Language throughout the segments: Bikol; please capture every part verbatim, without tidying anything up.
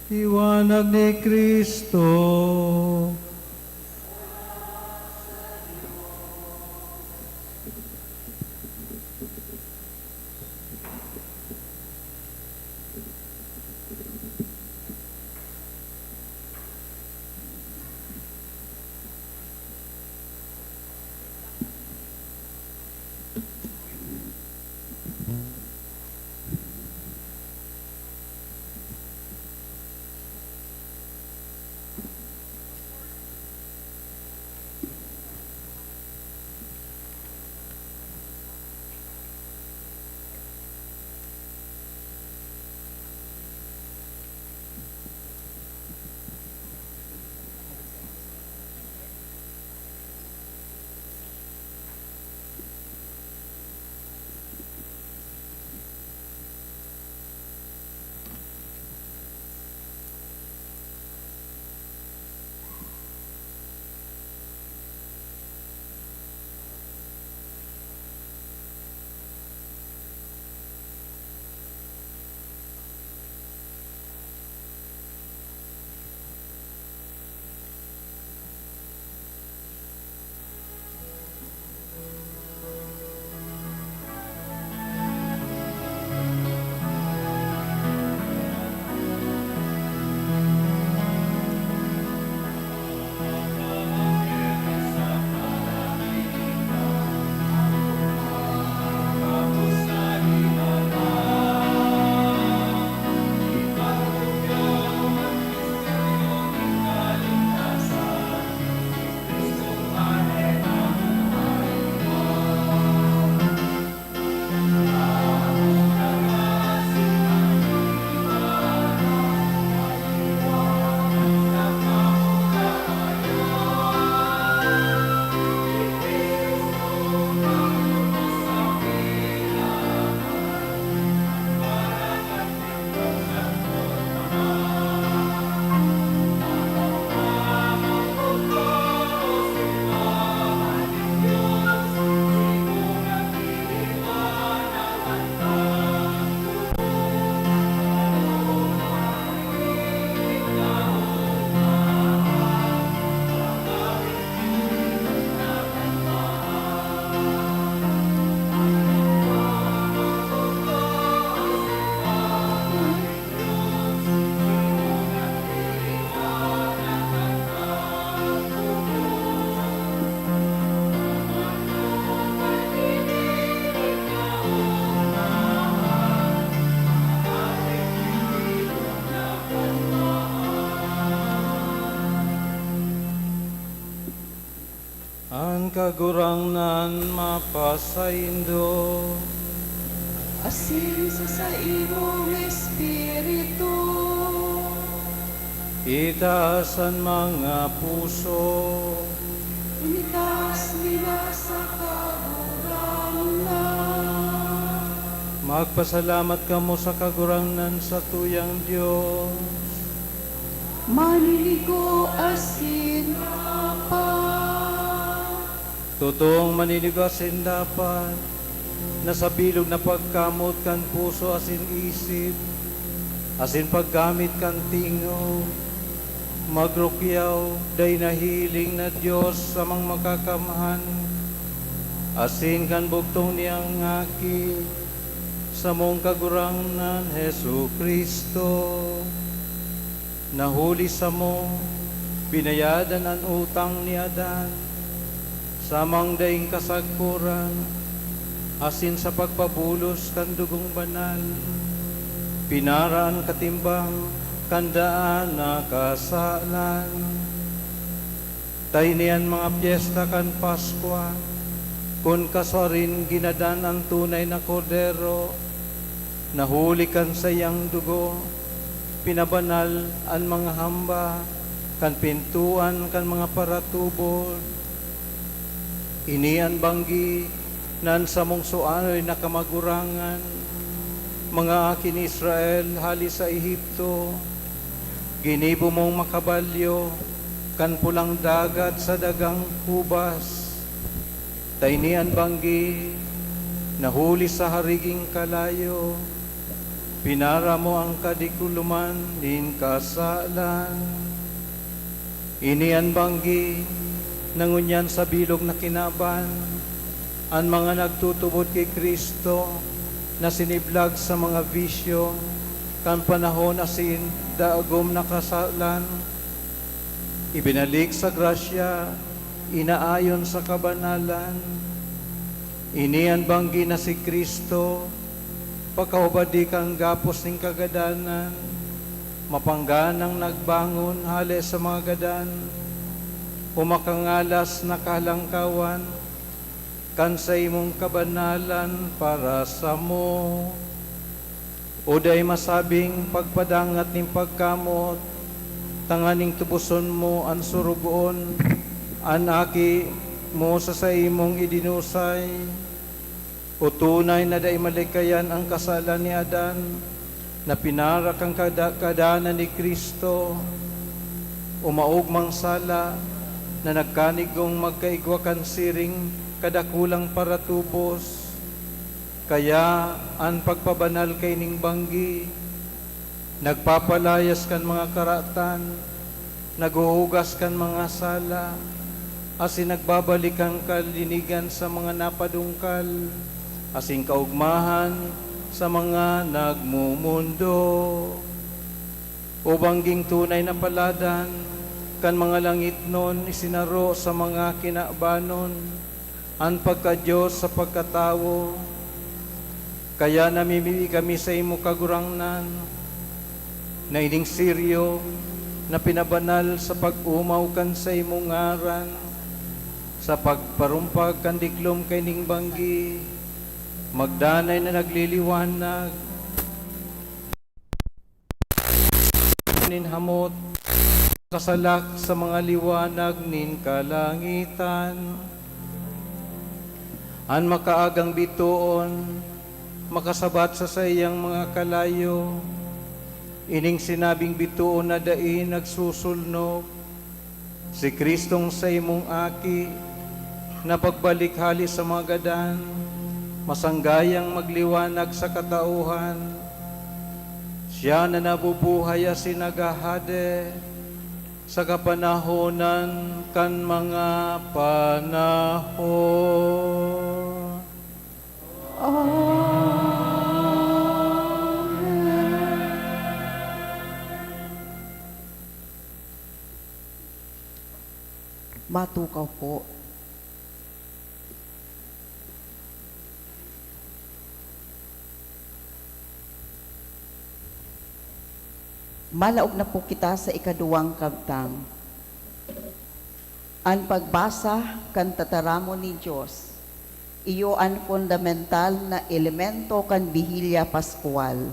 Liwanag ni Cristo. An Kagurangnan mapasaindo. Asin sa saimong espiritu. Itaas an mga puso. Initaas nila sa Kagurangnan. Magpasalamat kamo sa Kagurangnan, satuyang Dios. Maninigo asin dapat. Totoong maninigo asin dapat, na sa bilog na pagkamot kan puso asin isip, asin paggamit kan tingog, magrukyaw dai nahihiling na Dios Amang Makakamhan, asin kan bugtong niyang Aki, samong Kagurangnan Jesu-Cristo. Na huli samo, binayadan an utang ni Adan, sa mangdaing kasagkoran, asin sa pagpabulos kan dugong banal, pinara an katimbang kan daan na kasalan. Ta ini an mga pyesta kan Paskwa, kun kasuarin ginadan an tunay na Kordero, na huli kan saiyang dugo, pinabanal an mga hamba kan pintoan kan mga paratubod. Ini an banggi na an samong suaroy na kamagurangan, mga aki ni Israel, hale sa Egipto, ginibo mong makabalyo kan Pulang Dagat sa dagang hubas. Ta ini an banggi na huli sa hariging kalayo, Pinara mo an kadikuluman nin kasalan. Ini an banggi na ngunyan sa bilog na kinaban, an mga nagtutubod ki Cristo na siniblag sa mga bisyo kan panahon asin dagom na kasalan, ibinalik sa grasya, inaayon sa kabanalan. Ini an banggi na si Cristo, pakahubadi kan gapos nin kagadanan, mapangganang nagbangon hale sa mga gadan, o makangalas na kalangkawan, kan saimong kabanalan para samo. O dai masabing pagpadangat nin pagkamot, tanganing tuboson mo an sorogoon, an aki mo sa saimong idinusay. O tunay na dai malikayan an kasalan ni Adan, na pinara kan kada-, kadanan ni Cristo, o maogmang sala na nagkanigong magkaigwa kan siring kadakulang paratubos. Kaya an pagpabanal kaining banggi, nagpapalayas kan mga karatan, naghuhugas kan mga sala, asin nagbabalik kan kalinigan sa mga napadungkal, asin kaogmahan sa mga nagmumundo. O bangging tunay na paladan kan mga langitnon isinaro sa mga kinabanon, an pagka-Dios sa pagkatawo. Kaya namimibi kami saimo, Kagurangnan, na ining siryo na pinabanal sa pag-omaw kan saimong ngaran, sa pagparumpag kan diklom kaining banggi, magdanay na nagliliwanag nin hamot, kasalak sa mga liwanag nin kalangitan. An makaagang bitoon makasabat sa saiyang mga kalayo, ining sinabing bitoon na dai nagsusulnop, si Cristong saimong Aki, na pagbalik hale sa mga gadan, masanggayang magliwanag sa katauhan. Siya na nabubuhay asin naghahade sa kapanahonan kan mga panahon. Amen. Matukaw po. Malaog na po kita sa ikaduwang kabtang. An pagbasa kan tataramon nin Dios, iyo an fundamental na elemento kan Bihilya Paskual.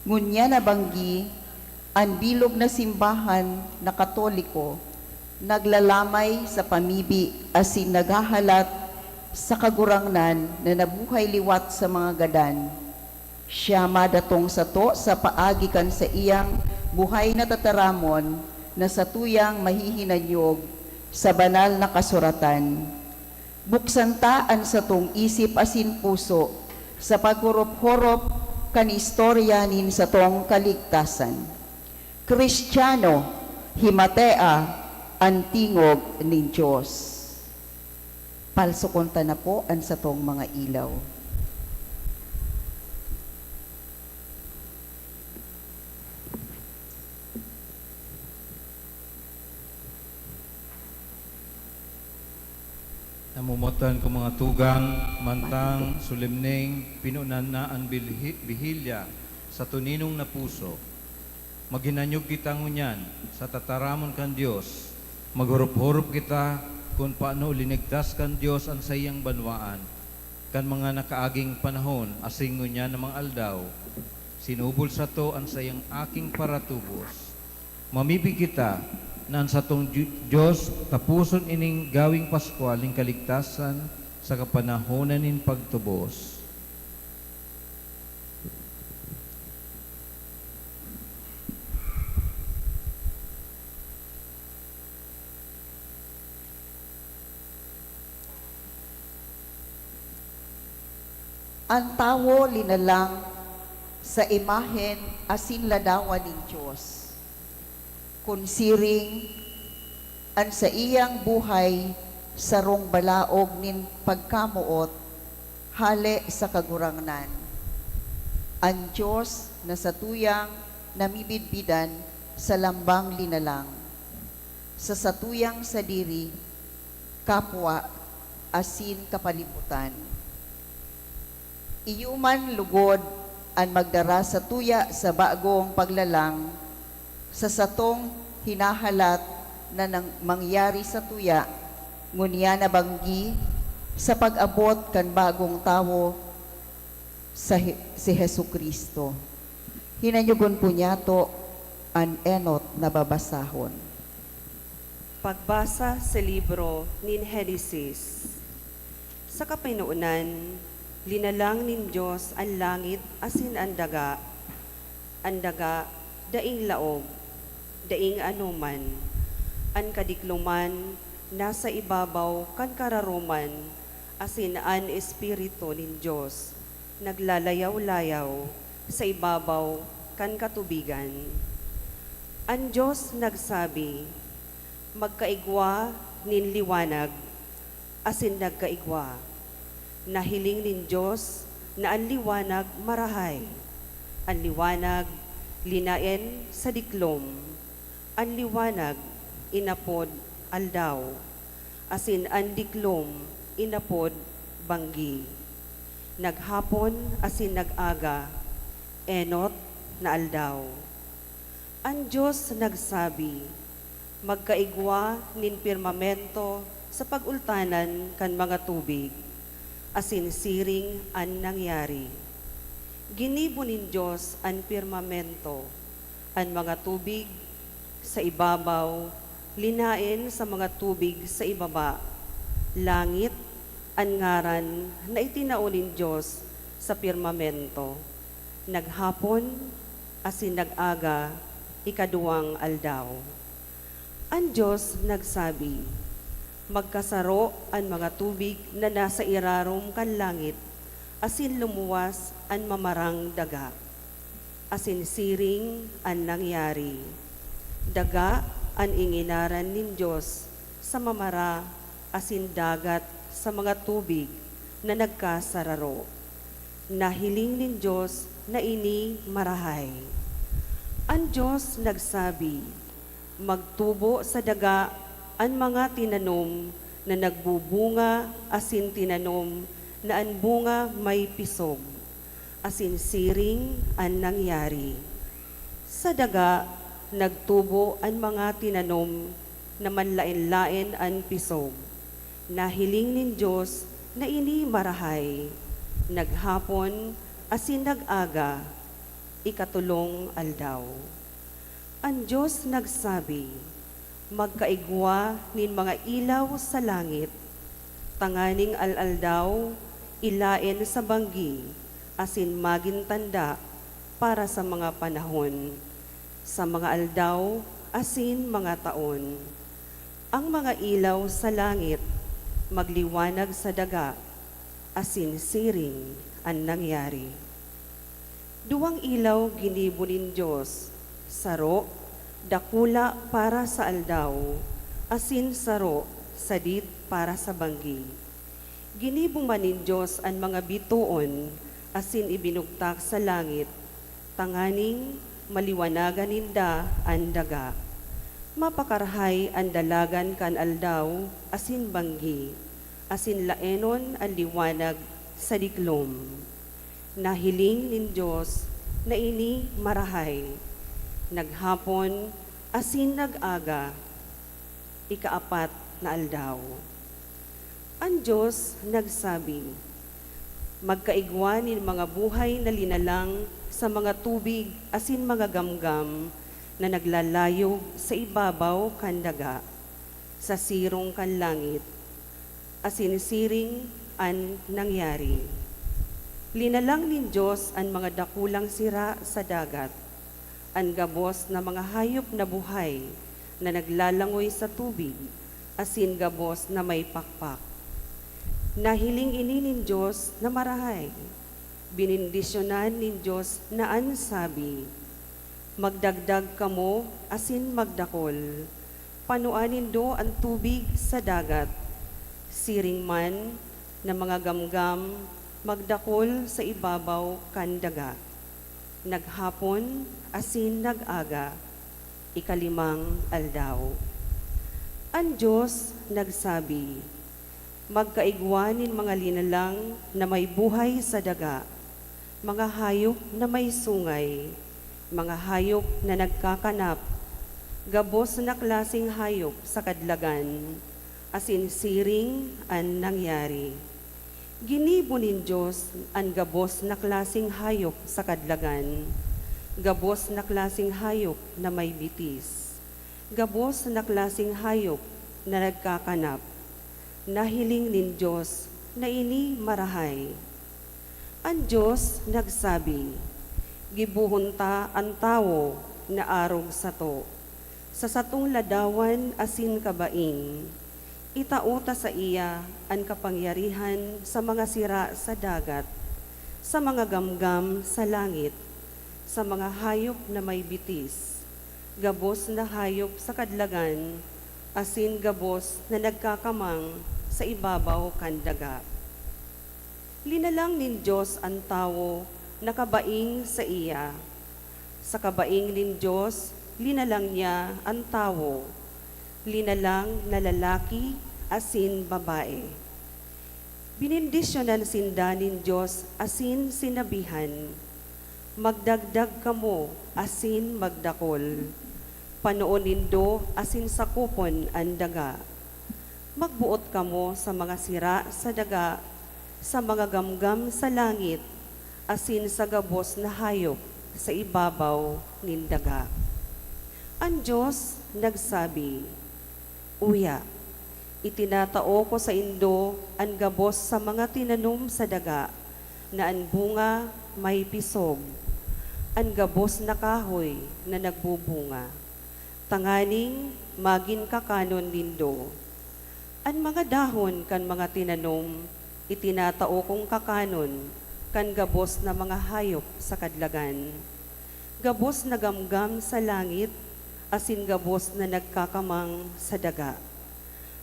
Ngunyan na banggi, an bilog na simbahan na Katoliko naglalamay sa pamibi asin naghahalat sa Kagurangnan na nabuhay liwat sa mga gadan. Siya madatong sato sa paagi kan saiyang buhay na tataramon na satuyang mahihinanyog sa Banal na Kasuratan. Buksan ta an satong isip asin puso sa paghorop-horop kan istorya nin satong kaligtasan. Cristiano, himatea an tingog nin Dios. Palsukon ta na po an satong mga ilaw. Namomotan ko, mga tugang, mantang solemneng pinunan na an bilhi-, bihilya sa toninong na puso. Maghinanyog kita ngunyan sa tataramon kan Dios. Maghorop-horop kita kun paano linigtas kan Dios an saiyang banwaan kan mga nakaaging panahon asin ngunyan na mga aldaw. Sinubol sato an saiyang Aking paratubos. Mamibi kita na an satong Di-, Dios taposon ining gawing Paskwal nin kaligtasan sa kapanahonan nin pagtubos. An tawo linalang sa imahen asin ladawan nin Dios. Kun siring, an saiyang buhay sarong balaog nin pagkamoot hale sa Kagurangnan, an Dios na satuyang namibidbidan sa lambang linalang, sa satuyang sadiri, kapwa, asin kapalibutan. Iyo man lugod an magdara satuya sa bagong paglalang sa satong hinahalat na nang-, mangyari satuya, ngunyan na banggi, sa pag-abot kan bagong tawo sa He-, si Jesu-Cristo. Hinanyogon po niyato an enot na babasahon. Pagbasa sa libro nin Henesis. Sa kapinonan, linalang nin Dios an langit asin an daga. An daga, daing laog, daing anoman. An kadikloman nasa ibabaw kan kararoman, asin an Espiritu nin Dios naglalayaw-layaw sa ibabaw kan katubigan. An Dios nagsabi, "Magkaigwa nin liwanag," asin nagkaigwa. Nahiling nin Dios na an liwanag marahay. An liwanag linaen sa diklom. An liwanag inapod aldaw, asin an diklom inapod banggi. Naghapon asin nag-aga, enot na aldaw. An Dios nagsabi, "Magkaigwa nin pirmamento sa pag-ultanan kan mga tubig," asin siring an nangyari. Ginibo nin Dios an pirmamento, an mga tubig sa ibabaw, linaen sa mga tubig sa ibaba. Langit, an ngaran na itinao nin Dios sa pirmamento. Naghapon asin nag-aga, ikaduwang aldaw. An Dios nagsabi, "Magkasaro an mga tubig na nasa irarom kan langit, asin lumuwas an mamarang daga." Asin siring an nangyari. Daga an inginaran nin Dios sa mamara asin dagat sa mga tubig na nagkasararo. Nahiling nin Dios na ini marahay. An Dios nagsabi, "Magtubo sa daga an mga tinanom na nagbubunga asin tinanom na an bunga may pisog." Asin siring an nangyari. Sa daga, nagtubo an mga tinanom na manlaen-laen an pisog. Nahiling nin Dios na ini marahay. Naghapon asin nag-aga, ikatolong aldaw. An Dios nagsabi, "Magkaigwa nin mga ilaw sa langit, tanganing al-aldaw ilaen sa banggi asin magin tanda para sa mga panahon, sa mga aldaw asin mga taon. Ang mga ilaw sa langit magliwanag sa daga," asin siring an nangyari. Duwang ilaw ginibo nin Dios, saro, dakula para sa aldaw, asin saro, sadit para sa banggi. Ginibo man nin Dios an mga bitoon asin ibinugtak sa langit, tanganing maliwanagan ninda an daga. Mapakarahay an dalagan kan aldaw asin banggi, asin laenon an liwanag sa diklom. Nahiling nin Dios na ini marahay. Naghapon asin nag-aga, ikaapat na aldaw. An Dios nagsabi, "Magkaigwa nin mga buhay na linalang sa mga tubig asin mga gamgam na naglalayog sa ibabaw kan daga, sa sirong kan langit." Asin siring an nangyari. Linalang nin Dios an mga dakulang sira sa dagat, an gabos na mga hayop na buhay na naglalangoy sa tubig, asin gabos na may pakpak. Nahiling ini nin Dios na marahay. Benendisyonan nin Dios na an sabi, "Magdagdag kamo asin magdakul. Panua nindo an tubig sa dagat." Siring man na mga gamgam magdakul sa ibabaw kan daga. Naghapon asin nag-aga, ikalimang aldaw. An Dios nagsabi, "Magkaigwa nin mga linalang na may buhay sa daga, mga hayop na may sungay, mga hayop na nagkakanap, gabos na klaseng hayop sa kadlagan." Asin siring an nangyari. Ginibo nin Dios an gabos na klaseng hayop sa kadlagan, gabos na klaseng hayop na may bitis, gabos na klaseng hayop na nagkakanap. Nahiling nin Dios na ini marahay. An Dios nagsabi, "Gibohon ta an tawo na arog sato, sa satong ladawan asin kabaing. Itao ta saiya an kapangyarihan sa mga sira sa dagat, sa mga gamgam sa langit, sa mga hayop na may bitis, gabos na hayop sa kadlagan, asin gabos na nagkakamang sa ibabaw kan daga." Linalang nin Dios an tawo na kabaing saiya. Sa kabaing nin Dios, linalang niya an tawo, linalang na lalaki asin babae. Benendisyonan sinda nin Dios asin sinabihan, "Magdagdag kamo asin magdakul. Panoon nindo asin sakopon an daga. Magboot kamo sa mga sira sa daga, sa mga gamgam sa langit, asin sa gabos na hayop sa ibabaw nin daga." An Dios nagsabi, "Uya, itinatao ko saindo an gabos sa mga tinanom sa daga, na an bunga may pisog, an gabos na kahoy na nagbubunga, tanganing magin kakanon nindo. An mga dahon kan mga tinanom, itinatao kong kakanon kan gabos na mga hayop sa kadlagan, gabos na gamgam sa langit, asin gabos na nagkakamang sa daga."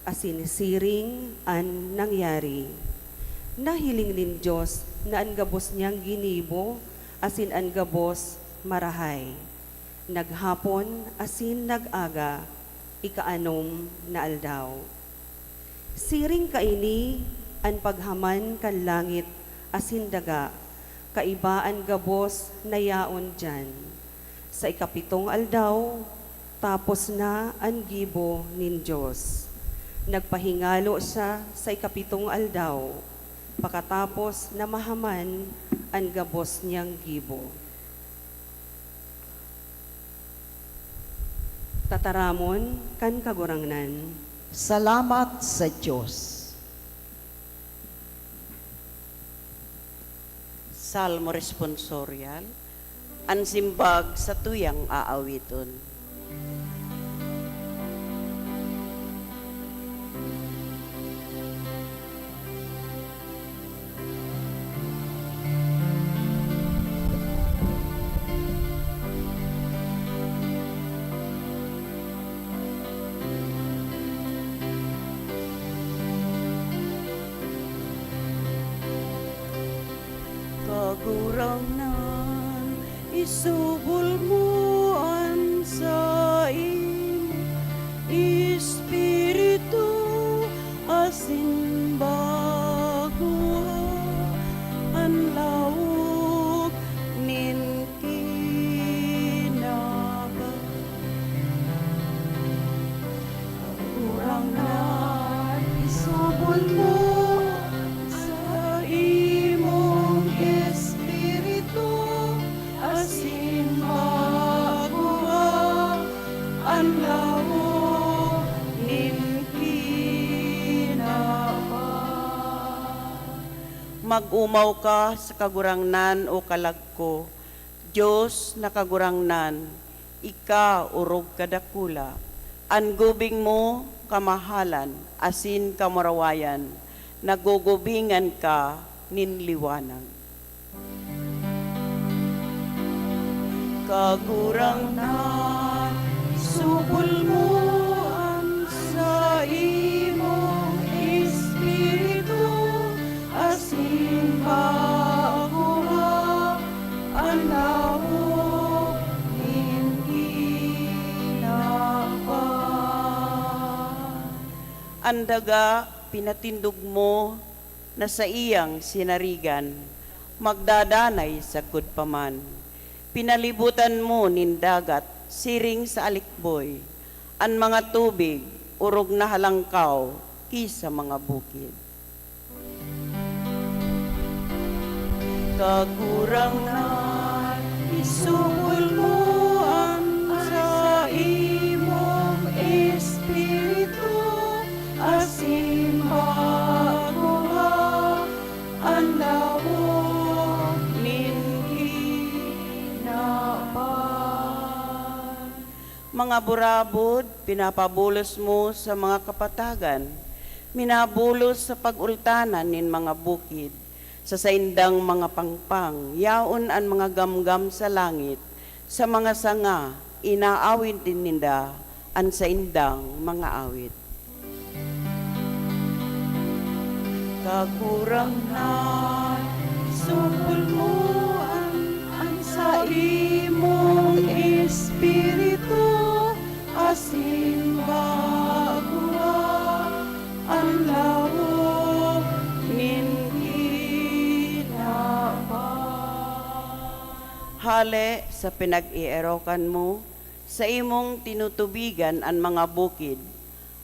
Asin siring an nangyari. Nahiling nin Dios na an gabos niyang ginibo asin an gabos marahay. Naghapon asin nag-aga, ikaanom na aldaw. Siring kaini an paghaman kan langit asin daga, kaiba an gabos na yaon diyan. Sa ikapitong aldaw, tapos na an gibo nin Dios. Nagpahingalo siya sa ikapitong aldaw, pakatapos na mahaman an gabos niyang gibo. Tataramon kan Kagurangnan. Salamat sa Dios. Salmo Responsorial. An simbag sa tuyang aawiton. Kagurangnan, isubol mo an saimong Espiritu asin bagoha an laog nin kinaban. Kagurangnan, isubol mo sa imong Espiritu asin bagoha an laog nin kinaban. Mag-omaw ka sa Kagurangnan, o kalag ko, Dios na Kagurangnan, ika orog kadakula. An gubing mo, kamahalan asin kamurawayan, nagugubingan ka nin liwanag. Kagurangnan, isubol mo an saimong Espiritu, asin magwa an laog nin kinaban. An daga pinatindog mo na saiyang sinarigan, magdadanay sagkod pa man. Pinalibotan mo nin dagat siring sa alikboy, an mga tubig orog na halangkaw ki sa mga bukid. Kagurangnan, isubol mo an saimong Espiritu, asin magwa an laog nin kinaban. Mga burabod, pinapabulos mo sa mga kapatagan, minabulos sa pag-ultanan nin mga bukid. Sa saindang mga pangpang, yaon an mga gamgam sa langit. Sa mga sanga, inaawit din ninda an saindang mga awit. Kagurangnan, isubol mo an, an saimong Espiritu, asin magwa an laog nin kinaban. Hale sa pinag-eerokan mo, saimong tinutubigan an mga bukid.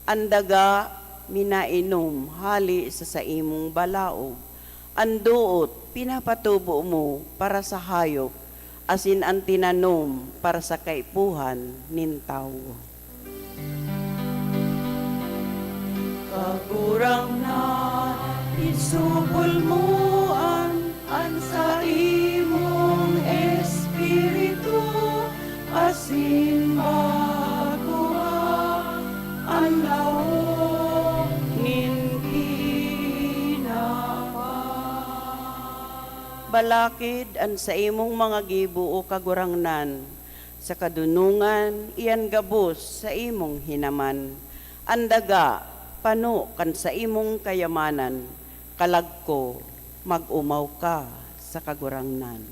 An daga minainom hale sa saimong balaog. An doot pinapatubo mo para sa hayop, asin an tinanom para sa kaipuhan nin tawo. Kagurangnan, isubol mo an, an saimong Espiritu, asin magwa an laog nin kinaban. Balakid an saimong mga gibo, O Kagurangnan, sa kadunongan, iyan gabos saimong hinaman. An daga, pano kan saimong kayamanan. Kalag ko, mag-omaw ka sa Kagurangnan.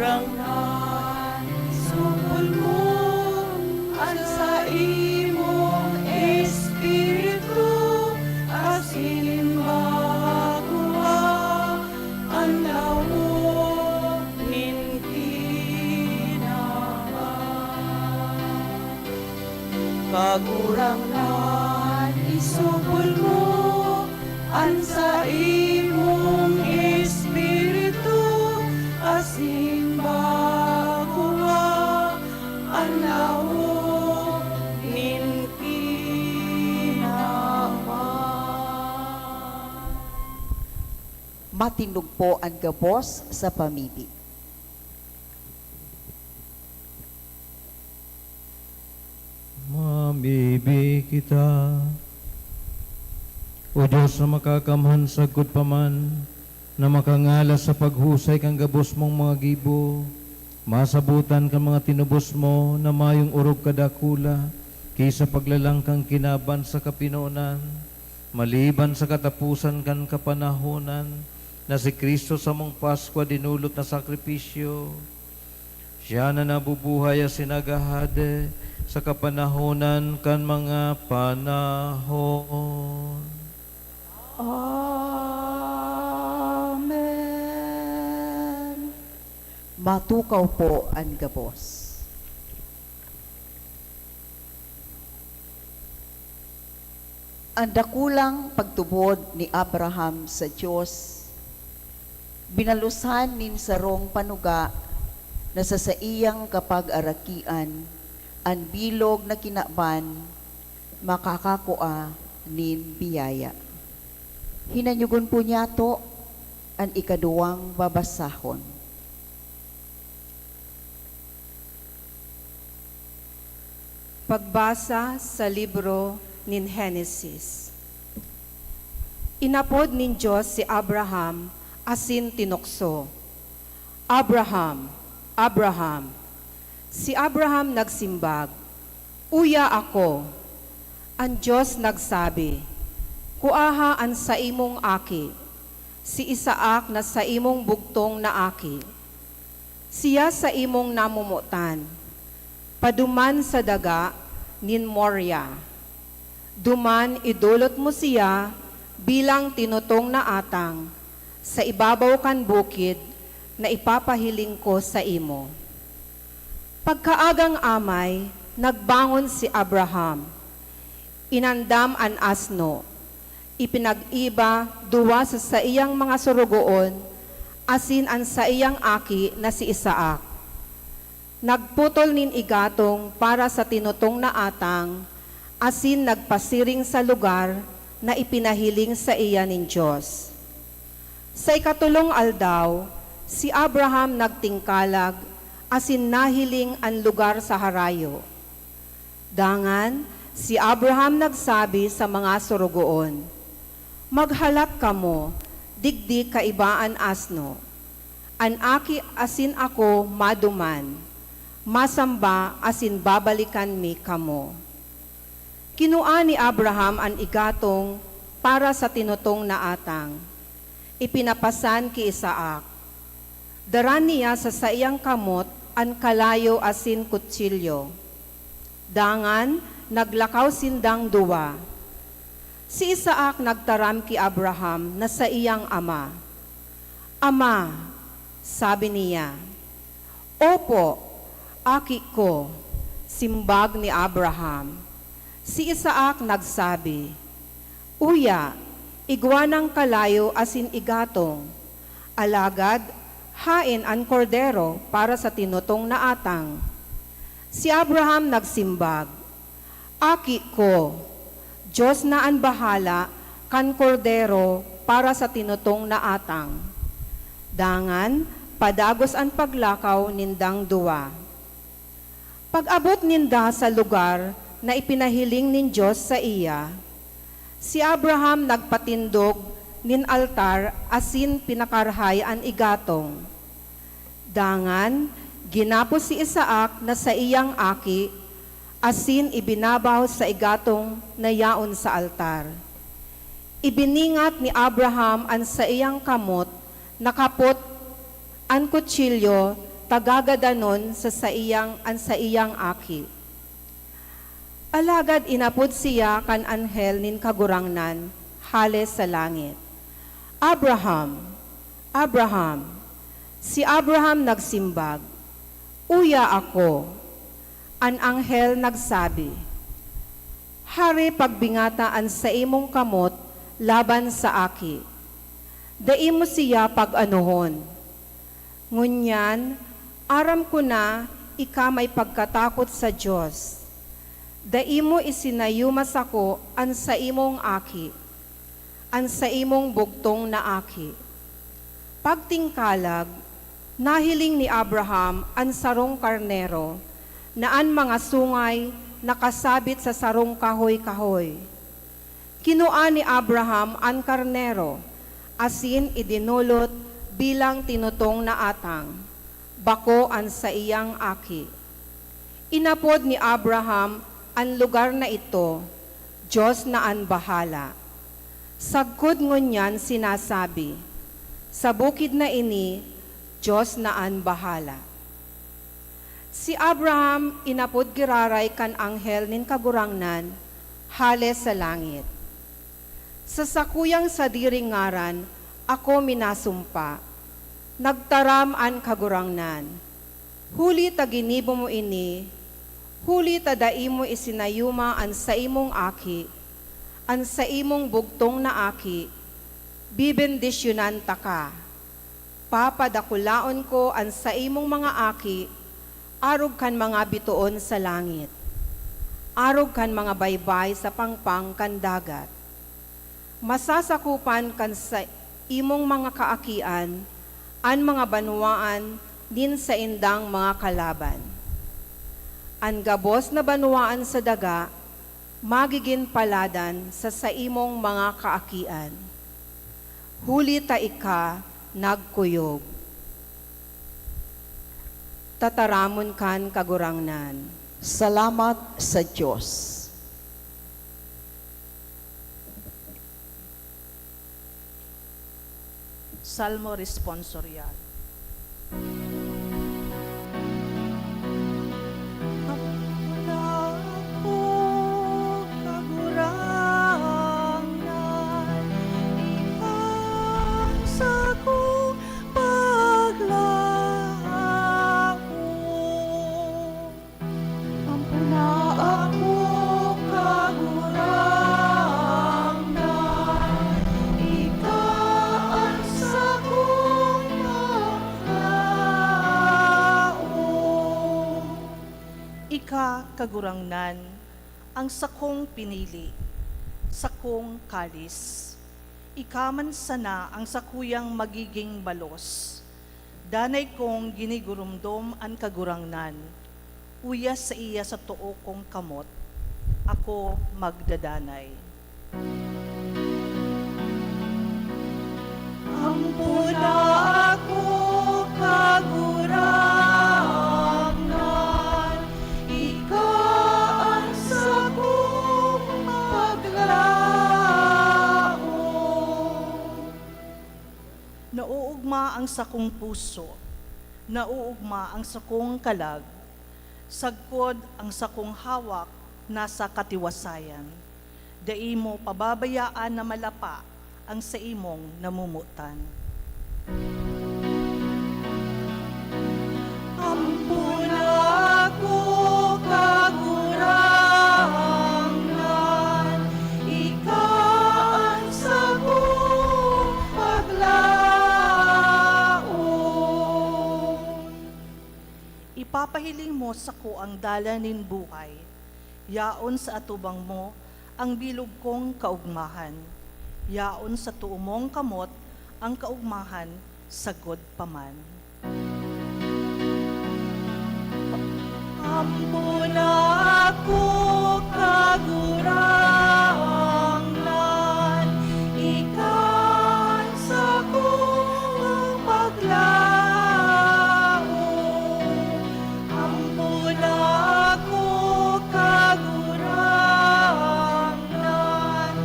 Kagurangnan, isubol mo an saimong Espiritu, asin magwa an laog nin kinaban. Kagurangnan, isubol mo an saimong Espiritu, asin magwa an laog nin kinaban. Matindog po an gabos sa pamidi. Mamibi kita. O Dios na makakamhan, sagkod pa man na makangalas sa paghusay kan gabos mong mga gibo, masabotan kan mga tinubos mo na mayong orog kadakula ki sa paglalang kan kinaban sa kapinonan, maliban sa kataposan kan kapanahonan, na si Cristo samong Paskwa dinolot na sakripisyo. Siya na nabubuhay asin naghahade sa kapanahonan kan mga panahon. Amen. Matukaw po an gabos. An dakulang pagtubod ni Abraham sa Dios, binalusan nin sarong panuga na sa saiyang kapagarakian, an bilog na kinaban makakakua nin biyaya. Hinanyogon po niyato an ikaduwang babasahon. Pagbasa sa libro nin Henesis. Inapod nin Dios si Abraham asin tinukso, "Abraham, Abraham!" Si Abraham nagsimbag, "Uya ako." An Dios nagsabi, "Kuaha an saimong aki, si Isaac na saimong bugtong na aki, siya saimong namomotan, paduman sa daga nin Moria. Duman idolot mo siya bilang tinutong na atang sa ibabaw kan bukid na ipapahiling ko saimo." Pagkaagang amay, nagbangon si Abraham. Inandam an asno, ipinag-iba duwa sa saiyang mga sorogoon asin an saiyang aki na si Isaac. Nagputol nin igatong para sa tinutong na atang asin nagpasiring sa lugar na ipinahiling saiya nin Dios. Sa ikatolong aldaw, si Abraham nagtingkalag asin nahiling an lugar sa harayo. Dangan, si Abraham nagsabi sa mga sorogoon, "Maghalat kamo, digdi kaiba an asno. An aki asin ako maduman, masamba asin babalikan mi kamo." Kinua ni Abraham an igatong para sa tinutong na atang. Ipinapasan ki Isaac. Dara niya sa saiyang kamot an kalayo asin kutsilyo. Dangan, naglakaw sindang duwa. Si Isaac nagtaram ki Abraham na saiyang ama. "Ama," sabi niya. "Opo, aki ko," simbag ni Abraham. Si Isaac nagsabi, "Uya, igwa nang kalayo asin igatong, alagad haen an kordero para sa tinutong na atang." Si Abraham nagsimbag, "Aki ko, Dios na an bahala kan kordero para sa tinutong na atang." Dangan, padagos an paglakaw nindang duwa. Pag-abot ninda sa lugar na ipinahiling nin Dios saiya, si Abraham nagpatindog nin altar asin pinakarhay an igatong. Dangan, ginapos si Isaac na saiyang aki asin ibinabaw sa igatong na yaon sa altar. Ibiningat ni Abraham an saiyang kamot na kapot an kutsilyo ta gagadanon sa saiyang, an saiyang aki. Alagad inapod siya kan anghel nin Kagurangnan hale sa langit, "Abraham, Abraham!" Si Abraham nagsimbag, "Uya ako." An anghel nagsabi, "Hare pagbingata an saimong kamot laban sa aki. Dai mo siya pag-anohon. Ngunyan, aram ko na ika may pagkatakot sa Dios. Dai mo isinayuma sako an saimong aki, an saimong bugtong na aki." Pagtingkalag, nahiling ni Abraham an sarong karnero na an mga sungay nakasabit sa sarong kahoy-kahoy. Kinua ni Abraham an karnero asin idinolot bilang tinutong na atang, bako an saiyang aki. Inapod ni Abraham an lugar na ito, "Dios na an bahala." Sagkod ngunyan sinasabi, "Sa bukid na ini, Dios na an bahala." Si Abraham inapod giraray kan anghel nin Kagurangnan hale sa langit, "Sa sakuyang sadiring ngaran ako minasumpa," nagtaram an Kagurangnan. "Huli ta ginibo mo ini, huli ta dai mo isinayuma an saimong aki, an saimong bugtong na aki, bebendisyonan taka. Papadakulaon ko an saimong mga aki arog kan mga bitoon sa langit, arog kan mga baybay sa pangpang kan dagat. Masasakopan kan saimong mga kaakian an mga banwaan nin saindang mga kalaban. An gabos na banwaan sa daga magigin paladan sa saimong mga kaakian." Huli ta ika nagkuyog. Tataramon kan Kagurangnan. Salamat sa Dios. Salmo Responsorial. Ako, Kagurangnan, ika an sakong paglaom. Ampona ako, Kagurangnan, ika an sakong paglaom. Ika, Kagurangnan, ang sakong pinili, sakong kalis. Ika man sana ang sakuyang magiging balos. Danay kong ginigurumdom an Kagurangnan, uya saiya sa too kong kamot, ako magdadanay. Ampona ako, Kagurangnan, ika an sakong paglaom. Nauugma ang sakong puso, nauugma ang sakong kalag, sagkod ang sakong hawak nasa katiwasayan. Dai mo pababayaan na malapa ang saimong namomotan. Ampona ako, Kagurangnan, ika an sakong paglaom. Ipapahiling mo sako ang dalan nin buhay. Yaon sa atubang mo ang bilog kong kaogmahan. Yaon sa too mong kamot ang kaogmahan sagkod pa man. Ampona ako, Kagurangnan, ika an sakong paglaom. Ampona ako, Kagurangnan,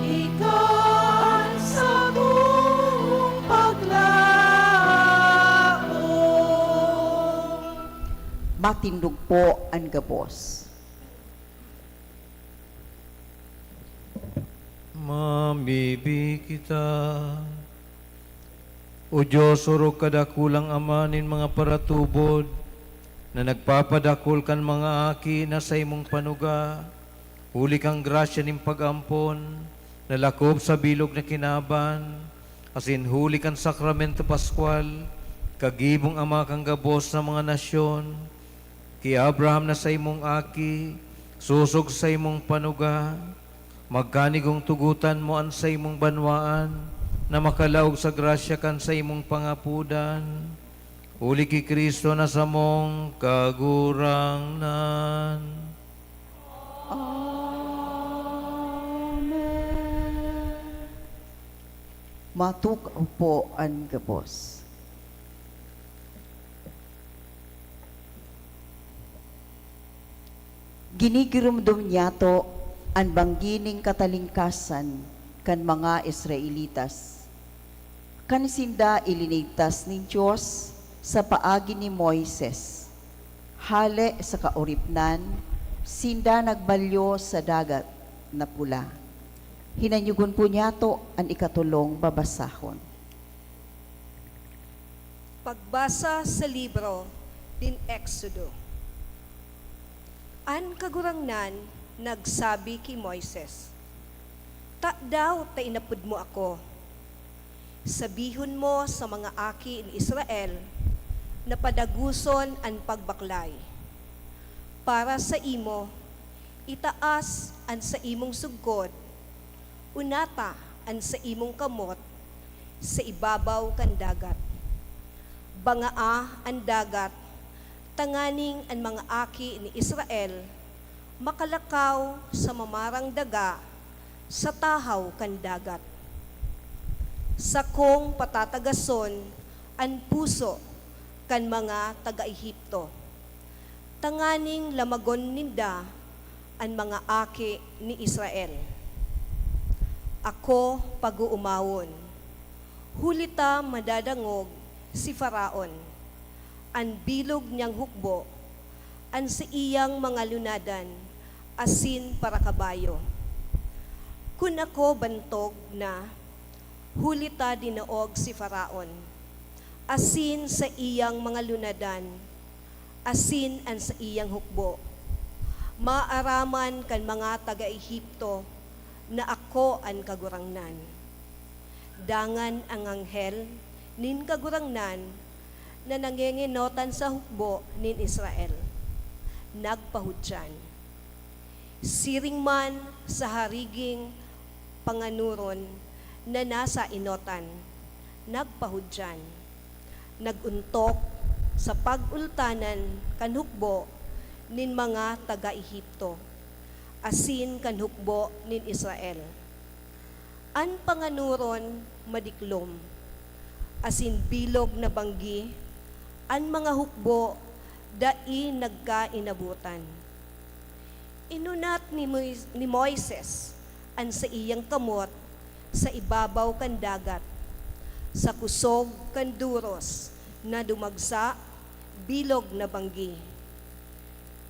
ika an sakong paglaom. Matindog po an gabos. Mabibi kita. O Dios, orog ka dakulang Ama nin mga paratubod, na nagpapadakul kan mga aki na saimong panuga, huli kan grasya nin pag-ampon, na lakob sa bilog na kinaban, asin huli kan Sakramento Paskwal, kagibong Ama kan gabos na mga nasyon, ki Abraham na saimong aki, sosog sa saimong panuga, magkanigong tugotan mo an saimong banwaan, na makalaog sa grasya kan saimong pangapodan. Huli ki Cristo na samong Kagurangnan. Amen. Matukaw po an gabos. Ginigiromdom niyato an banggi nin katalingkasan kan mga Israelitas. Kan sinda ilinigtas nin Dios sa paagi ni Moises, hale sa kaoripnan, sinda nagbalyo sa Dagat na Pula. Hinanyogon po niyato an ikatolong babasahon. Pagbasa sa libro nin Exodo. An Kagurangnan nagsabi ki Moises, "Tadaw ta inapod mo ako? Sabihon mo sa mga aki ni Israel na padagoson an pagbaklay. Para saimo, itaas an saimong sugkod, unata an saimong kamot sa ibabaw kan dagat. Bangaa an dagat, tanganing an mga aki ni Israel makalakaw sa mamarang daga sa tahaw kan dagat. Sakong patatagason an puso kan mga taga-Egipto, tanganing lamagon ninda an mga aki ni Israel. Ako pag-oomawon, huli ta madadangog si Faraon, an bilog niyang hukbo, an saiyang mga lunadan asin parakabayo. Kun ako bantog na, huli ta dinaog si Faraon, asin saiyang mga lunadan, asin an saiyang hukbo. Maaraman kan mga taga-Egipto na ako an Kagurangnan. Dangan an anghel nin Kagurangnan na nangengenotan sa hukbo nin Israel, nagpahudyan. Siring man sa hariging panganoron na nasa enotan, nagpahudyan, nag-ontok sa pag-ultanan kan hukbo nin mga taga-Egipto, asin kan hukbo nin Israel. An panganoron madiklom, asin bilog na banggi, an mga hukbo dai nagkainabotan. Inunat ni Mois-, ni Moises an saiyang kamot sa ibabaw kan dagat, sa kusog kan doros na dumagsa, bilog na banggi.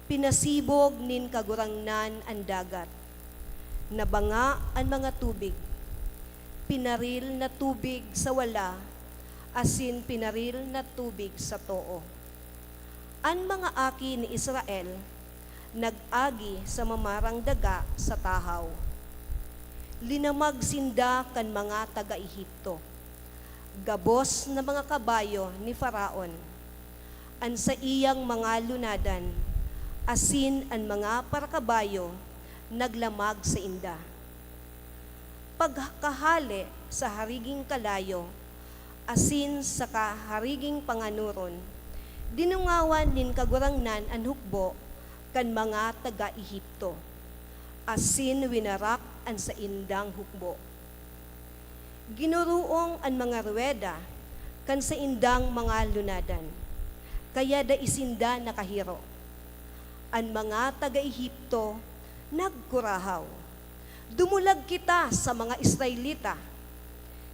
Pinasibog nin Kagurangnan an dagat. Nabanga an mga tubig. Pinaril na tubig sa wala, asin pinaril na tubig sa too. An mga aki ni Israel nag-agi sa mamarang daga sa tahaw. Linamag sinda kan mga taga-Egipto. Gabos na mga kabayo ni Faraon, an saiyang mga lunadan, asin an mga parakabayo naglamag sainda. Pagkahale sa hariging kalayo asin sa kahariging panganoron, dinungawan nin Kagurangnan an hukbo kan mga taga-Egipto, asin winarak an saindang hukbo. Ginuruong an mga ruweda kan saindang mga lunadan, kaya dai sinda nakahiro. An mga taga-Egipto nagkurahaw, "Dumulag kita sa mga Israelita!"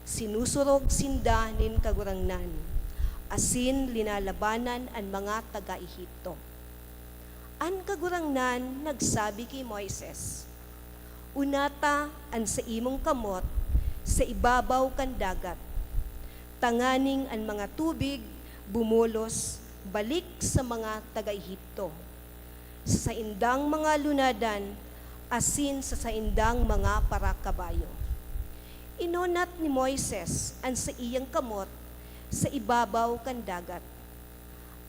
Sinusurog sinda nin Kagurangnan, asin linalabanan an mga taga-Egipto. An Kagurangnan nagsabi ki Moises, "Unata an saimong kamot sa ibabaw kan dagat, tanganing an mga tubig bumulos balik sa mga taga-Egipto, sa saindang mga lunadan asin sa saindang mga parakabayo." Inunat ni Moises an saiyang kamot sa ibabaw kan dagat,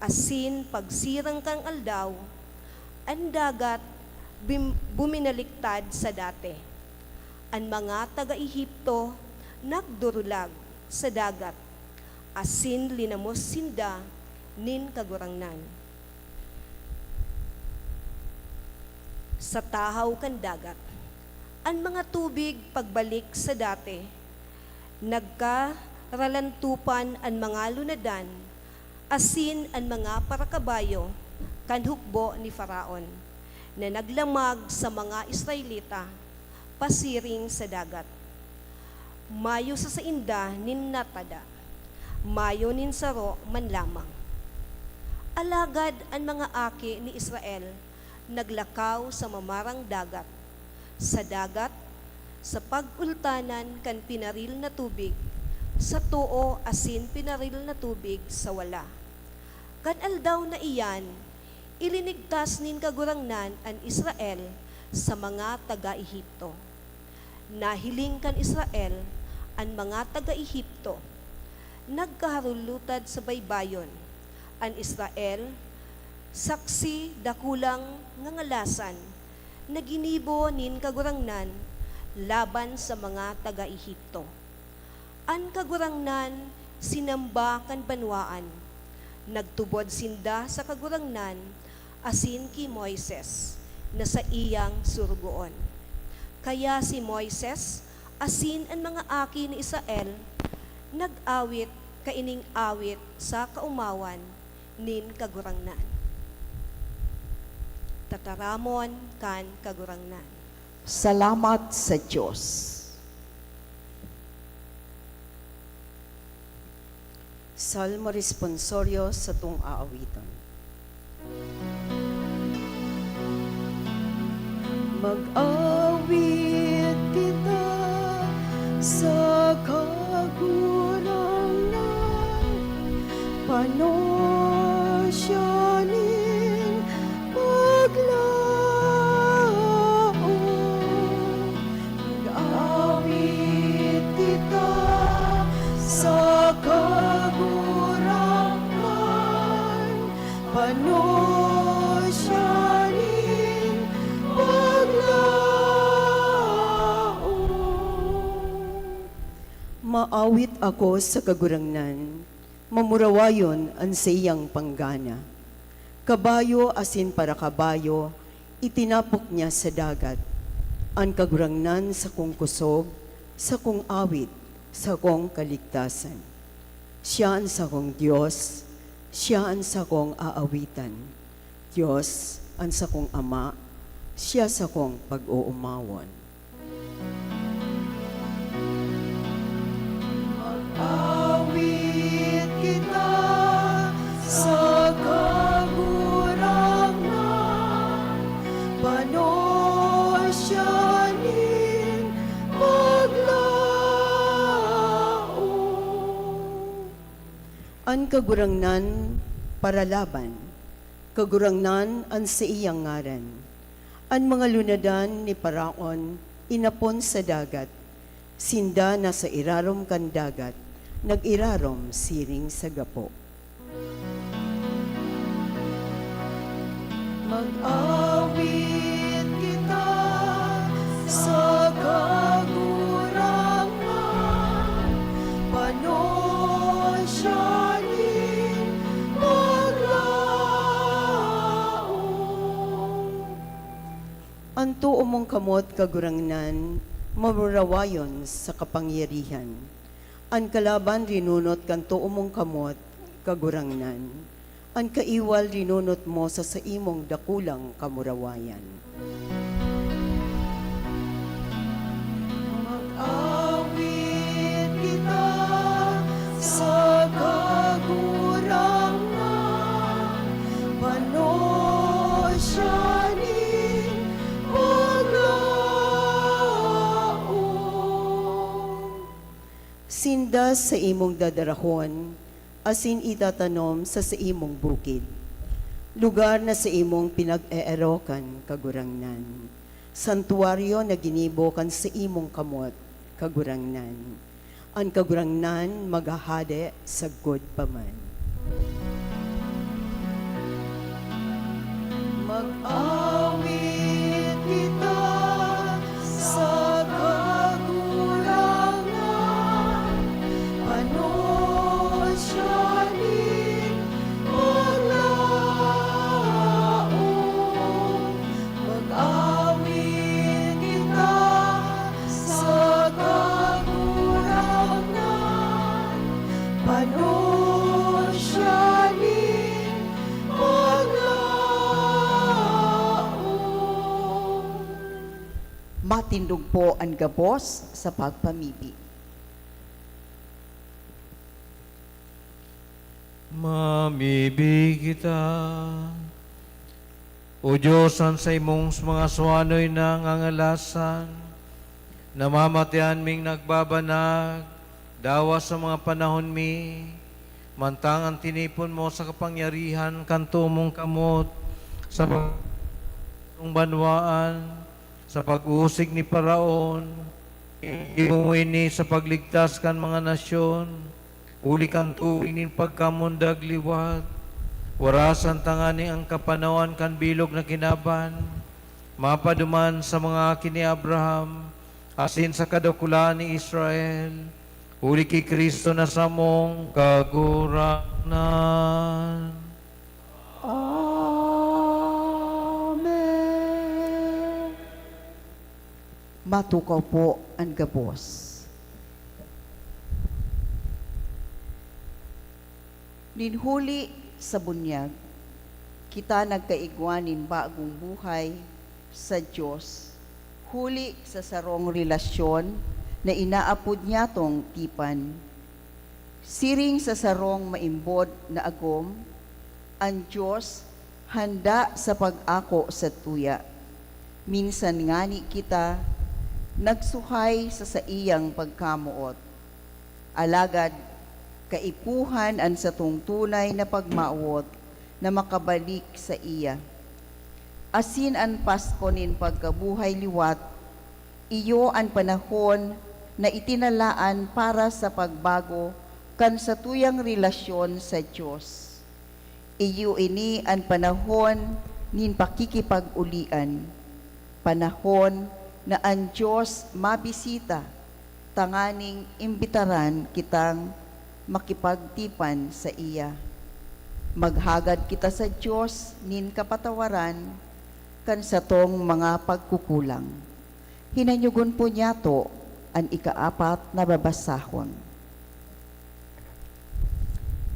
asin pagsirang kan aldaw, an dagat bim-, buminaliktad sa dati. An mga taga-Egipto nagdurulag sa dagat, asin linamos sinda nin Kagurangnan. Sa tahaw kan dagat, an mga tubig pagbalik sa dati, nagkaralantupan an mga lunadan asin an mga parakabayo kan hukbo ni Faraon, na naglamag sa mga Israelita pasiring sa dagat. Mayo sa sainda nin natada, mayo nin saro man lamang. Alagad an mga aki ni Israel naglakaw sa mamarang dagat, sa dagat, sa pag-ultanan kan pinaril na tubig sa too asin pinaril na tubig sa wala. Kan aldaw na iyan, ilinigtas nin Kagurangnan an Israel sa mga taga-Egipto. Nahiling kan Israel an mga taga-Egipto. Nagkaharulutad sa baybayon an Israel, saksi dakulang ngangalasan na ginibo nin Kagurangnan laban sa mga taga-Egipto. An Kagurangnan sinamba kan banwaan. Nagtubod sinda sa Kagurangnan asin ki Moises, na saiyang sorogoon. Kaya si Moises asin an mga aki ni Israel Nag-awit kaining awit sa kaomawan nin Kagurangnan. Tataramon kan Kagurangnan. Salamat sa Dios. Salmo Responsorio satong aawiton. Mag-awit kita sa Kagurangnan, pano siya nin paglaom. Mag-awit kita sa Kagurangnan, pano siya nin paglaom. Maawit ako sa Kagurangnan, mamurawayon an saiyang panggana. Kabayo asin parakabayo itinapok niya sa dagat. An Kagurangnan sakong kosog, sakong awit, sakong kaligtasan. Siya an sakong Dios, siya an sakong aawitan. Dios an sakong Ama, siya sakong pag-oomawon. Mag-awit kita sa Kagurangnan, pano siya nin paglaom. An Kagurangnan paralaban, Kagurangnan an saiyang ngaran. An mga lunadan ni Faraon inapon sa dagat, sinda nasa irarom kan dagat, nag-irarom siring sa gapo. Mag-awit kita sa Kagurangnan, pano siya nin paglaom. An too mong kamot, Kagurangnan, marurawayon sa kapangyarihan. An kalaban rinunot kan too mong kamot, Kagurangnan. An kaiwal rinunot mo sa saimong dakulang kamurawayan. Mag-awit kita sa Kagurangnan, pano siya nin paglaom. Sinda saimong dadarahon asin itatanom sa saimong bukid, lugar na saimong pinag-eerokan, Kagurangnan, santuaryo na ginibo kan saimong kamot, Kagurangnan. An Kagurangnan maghahade sagkod pa man. Mag-awit kita sa Kagurangnan, pano siya nin paglaom. Mag-awit kita sa Kagurangnan, pano siya nin paglaom. Matindog po an gabos sa pagpamibi. Mamibi kita. O Dios, an saimong mga suanoy na ngangalasan, namamatean ming nagbabanag, dawa sa mga panahon mi, mantang an tinipon mo sa kapangyarihan kan too mong kamot sa pag-, banwaan, sa pag-usig ni Faraon, igibo mo ini sa pagligtas kan mga nasyon, huli kan tubig nin pagkamundag liwat. Warasan tangani an kapanawan kan bilog na kinaban, mapaduman sa mga aki ni Abraham, asin sa kadukulaan ni Israel, huli ki Cristo na samong Kagurangnan. Amen. Matukaw po an gabos. Nin huli sa bunyag, kita nagkaigwa nin bagong buhay sa Dios, huli sa sarong relasyon na inaapod niyatong tipan. Siring sa sarong maimbod na agom, an Dios handa sa pag-ako sa tuya. Minsan ngani kita nagsuhay sa saiyang pagkamoot. Alagad kaipuhan an satong tunay na pagmawot na makabalik saiya. Asin an Pasko nin pagkabuhay liwat, iyo an panahon na itinalaan para sa pagbago kan satuyang relasyon sa Dios. Iyo ini an panahon nin pakikipag-ulian, panahon na an Dios mabisita tanganing imbitaran kitang makipagtipan saiya. Maghagad kita sa Dios nin kapatawaran kan satong mga pagkukulang. Hinanyogon po niyato an ikaapat na babasahon.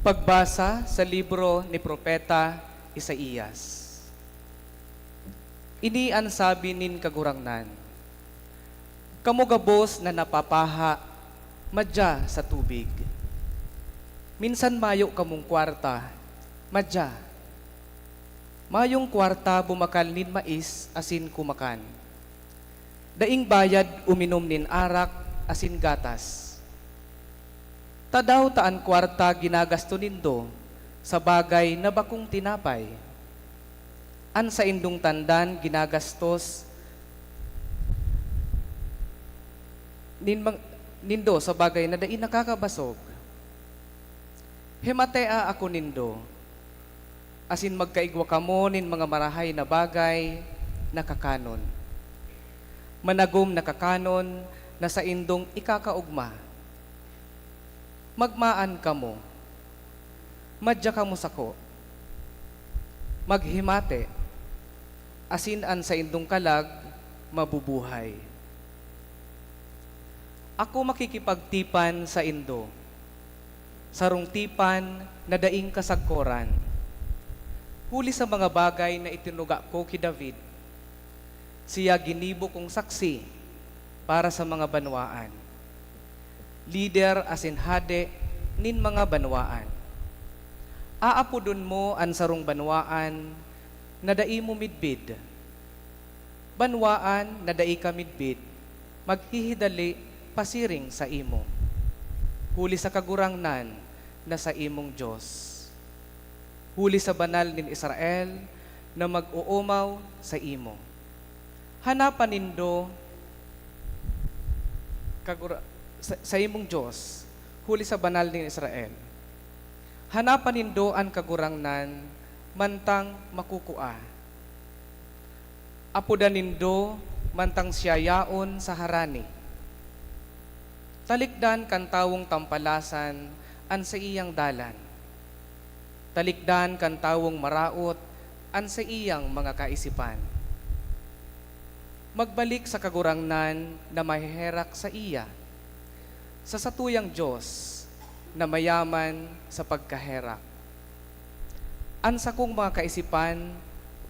Pagbasa sa libro ni Propeta Isaias. Ini an sabi nin Kagurangnan, "Kamo gabos na napapaha, madya sa tubig. Minsan mayo kamong kwarta, madya. Mayong kwarta bumakal nin mais asin kumakan. Daing bayad uminom nin arak asin gatas. Tadaw ta an kwarta ginagasto nindo sa bagay na bakong tinapay? An saindong tandan ginagastos nin mang-, nindo sa bagay na dai nakakabasog. Himatea ako nindo, asin magkaigwa kamo nin mga marahay na bagay na kakanon. Managom na kakanon na saindong ikakaogma. Magmaan kamo, madya kamo sako, maghimate, asin an saindong kalag mabubuhay. Ako makikipagtipan saindo, sarong tipan na daing kasagkoran, huli sa mga bagay na itinuga ko ki David. Siya ginibo kong saksi para sa mga banwaan, lider asin hade nin mga banwaan. Aapodon mo an sarong banwaan na dai mo midbid. Banwaan na dai ka midbid, maghihidali pasiring saimo, huli sa Kagurangnan na saimong Dios, huli sa Banal nin Israel na mag-oomaw saimo. Hanapan nindo, Kagura-, sa, saimong Dios, huli sa Banal nin Israel. Hanapan nindo an Kagurangnan mantang makukua. Apodan nindo mantang siya yaon sa harani. Talikdan kan tawong tampalasan an saiyang dalan. Talikdan kan tawong maraot an saiyang mga kaisipan. Magbalik sa Kagurangnan na maheherak saiya, sa satuyang Dios na mayaman sa pagkaherak. An sakong mga kaisipan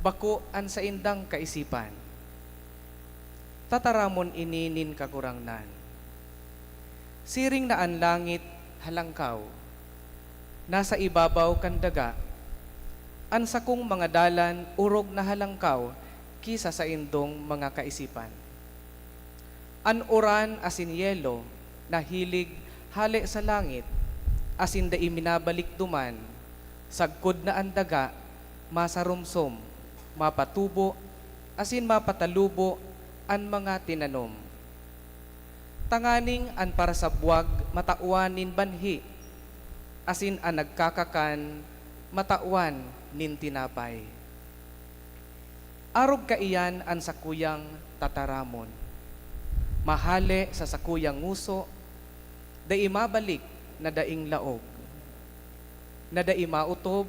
bako an saindang kaisipan. Tataramon ini nin Kagurangnan. Siring na an langit halangkaw, nasa ibabaw kan daga, an sakong mga dalan orog na halangkaw ki sa saindong mga kaisipan. An uran asin yelo nahilig hale sa langit asin dai minabalik duman, sagkod na an daga masaromsom, mapatubo, asin mapatalubo an mga tinanom. Tanganing an parasabwag matawan nin banhi, asin an nagkakakan matawan nin tinapay. Arog kaiyan an sakuyang tataramon, mahale sa sakuyang ngoso, dai mabalik na daing laog, na dai maotob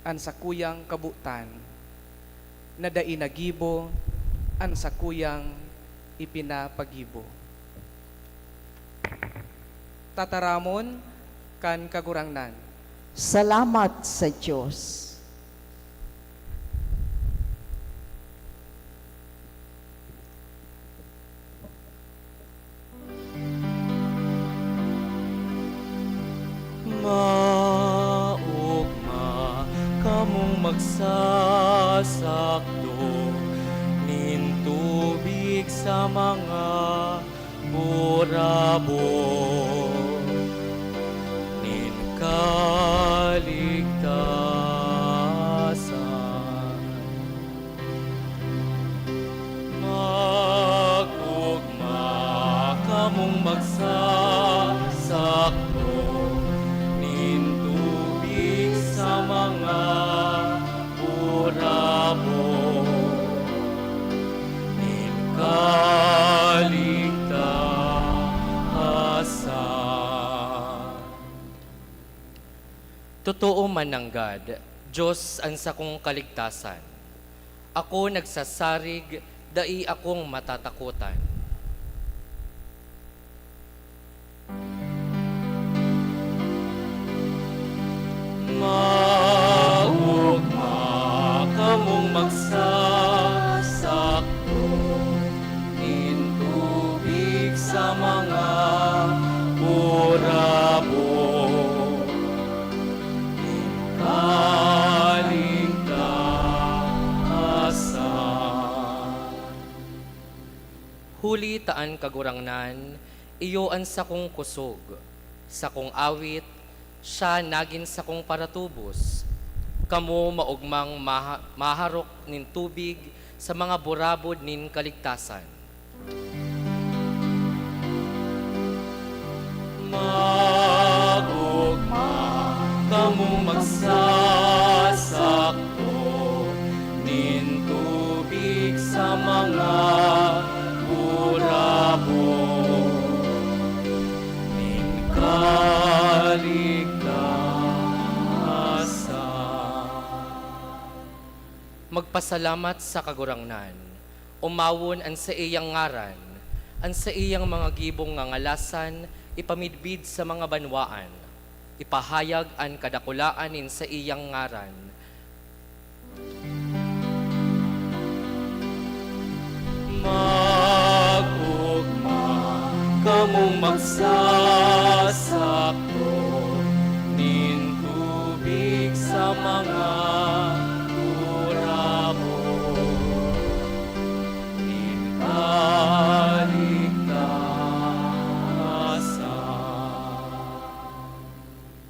an sakuyang kabotan, na dai nagibo an sakuyang ipinapagibo. Tataramon kan Kagurangnan. Salamat sa Diyos. Maogma kamong magsasakto nin tubig sa mga burabod nin kaligtasan. Mag-ogma kamong magsasakto nin tubig sa mga burabod nin kaligtasan. Totoo man nanggad, Dios an sakong kaligtasan. Ako nagsasarig, dai akong matatakotan. Maogma kamong magsasakto nin tubig sa mga burabod nin kaligtasan. Huli ta an Kagurangnan, iyo an sakong kusog, sakong awit, siya nagin sakong paratubos. Kamo maogmang maha-, maharok nin tubig sa mga burabod nin kaligtasan. Mag-ogma kamong magsasakto nin tubig sa mga burabod nin kaligtasan. Magpasalamat sa Kagurangnan, omawon an saiyang ngaran, an saiyang mga gibong ngangalasan ipamidbid sa mga banwaan, ipahayag an kadakulaan nin saiyang ngaran. Mag-ogma kamong magsasakto nin tubig sa mga burabod nin kaligtasan.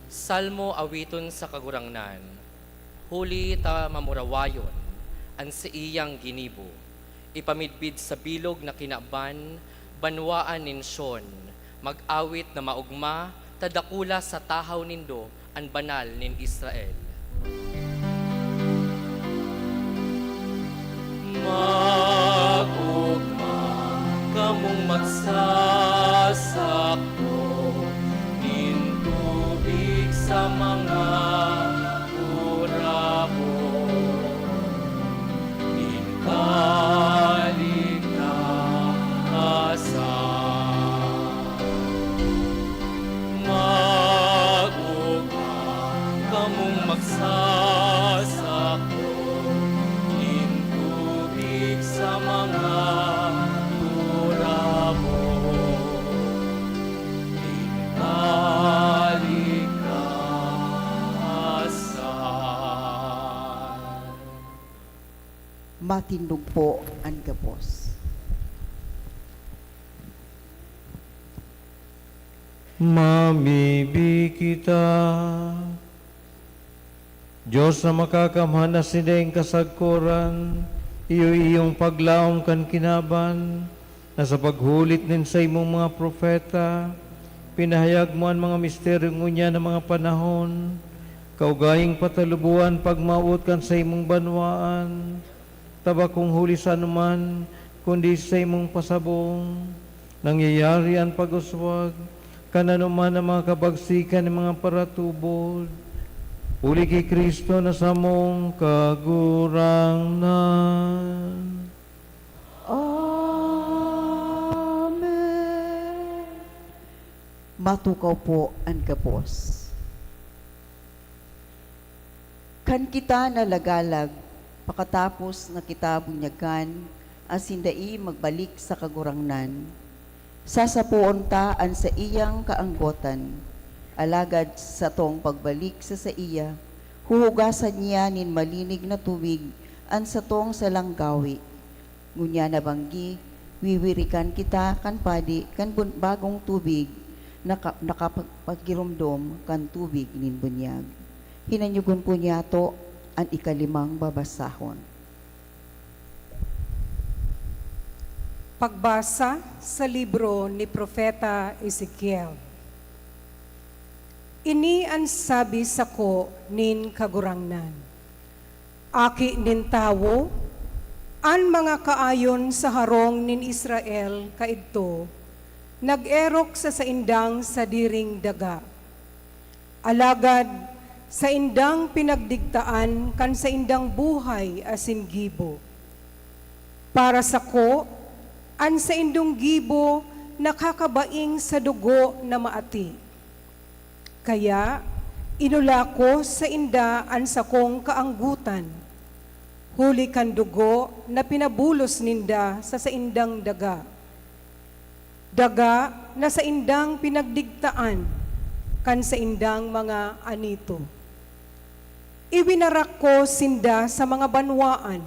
Salmo awiton sa Kagurangnan. Huli ta mamurawayon an saiyang ginibo. Ipamidbid sa bilog na kinaban, banwaan nin Sion, mag-awit na maogma, ta dakula sa tahaw nindo an Banal nin Israel. Mag-ogma kamong magsasakto nin tubig sa mga burabod nin kaligtasan. Mag-ogma kamong magsasakto nin tubig sa mga burabod nin kaligtasan. Matindog po an gabos. Mamibi kita. Dios na makakamhan na sinda nin kasagkoran, iyo iyong paglaom kan kinaban, na sa paghulit nin saimong mga propeta, pinahayag mo an mga misteryo ngunyan na mga panahon, kaugayng patalubohan pagmawot kan saimong banwaan, ta bakong huli sa anoman, kundi sa saimong pasabong, nangyayari an pag-uswag kan anoman na mga kabagsikan nin mga paratubod, huli ki Cristo na samong Kagurangnan. Amen. Matukaw po an gabos. Kan kita nalagalag, pakatapos na kita bunyagan asin dai magbalik sa Kagurangnan, sasapoon ta an saiyang kaanggotan. Alagad satong pagbalik sa saiya, huhugasan niya nin malinig na tubig an satong salang gawe. Ngunyan na banggi, wiwirikan kita kan padi kan bun-, bagong tubig na ka-, nakapagpagiromdom kan tubig nin bunyag. Hinanyogon po niyato an ikalimang babasahon. Pagbasa sa libro ni Propeta Ezekiel. Ini an sabi sako nin Kagurangnan, "Aki nin tawo, an mga kaayon sa harong nin Israel kaidto nag-erok sa saindang sadiring daga. Alagad saindang pinagdigtaan kan saindang buhay asin gibo. Para sako, an saindong gibo nakakabaing sa dugo na maati. Kaya inula ko sainda an sakong kaanggotan, huli kan dugo na pinabulos ninda sa saindang daga, daga na saindang pinagdigtaan kan saindang mga anito. Iwinarak ko sinda sa mga banwaan,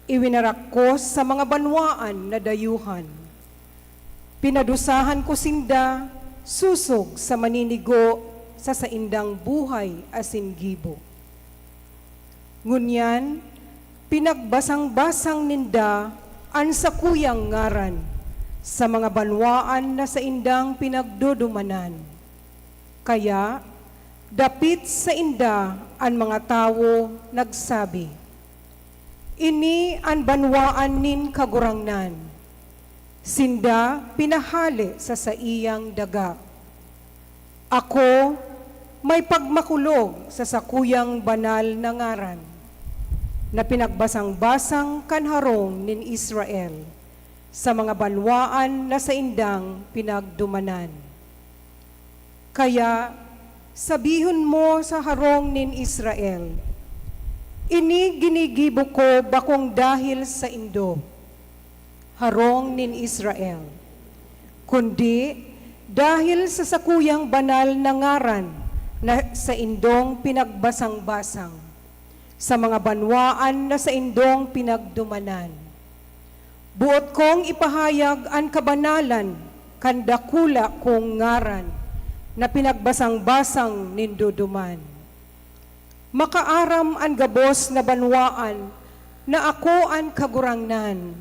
iwinarak ko sa mga banwaan na dayuhan. Pinadusahan ko sinda sosog sa maninigo sa saindang buhay asin gibo. Ngunyan, pinagbasang-basang ninda an sakuyang ngaran sa mga banwaan na saindang pinagdudumanan. Kaya, dapit sainda an mga tawo nagsabi, 'Ini an banwaan nin Kagurangnan.' Sinda pinahale sa saiyang daga. Ako may pagmakulog sa sakuyang banal na ngaran, na pinagbasang-basang kan harong nin Israel, sa mga banwaan na saindang pinagdumanan. Kaya sabihon mo sa harong nin Israel, 'Ini ginigibo ko bakong dahil saindo, harong nin Israel, kundi dahil sa sakuyang banal na ngaran na saindong pinagbasang-basang sa mga banwaan na saindong pinagdumanan. Boot kong ipahayag an kabanalan kan dakula kong ngaran na pinagbasang-basang nindo duman. Makaaram an gabos na banwaan na ako an Kagurangnan.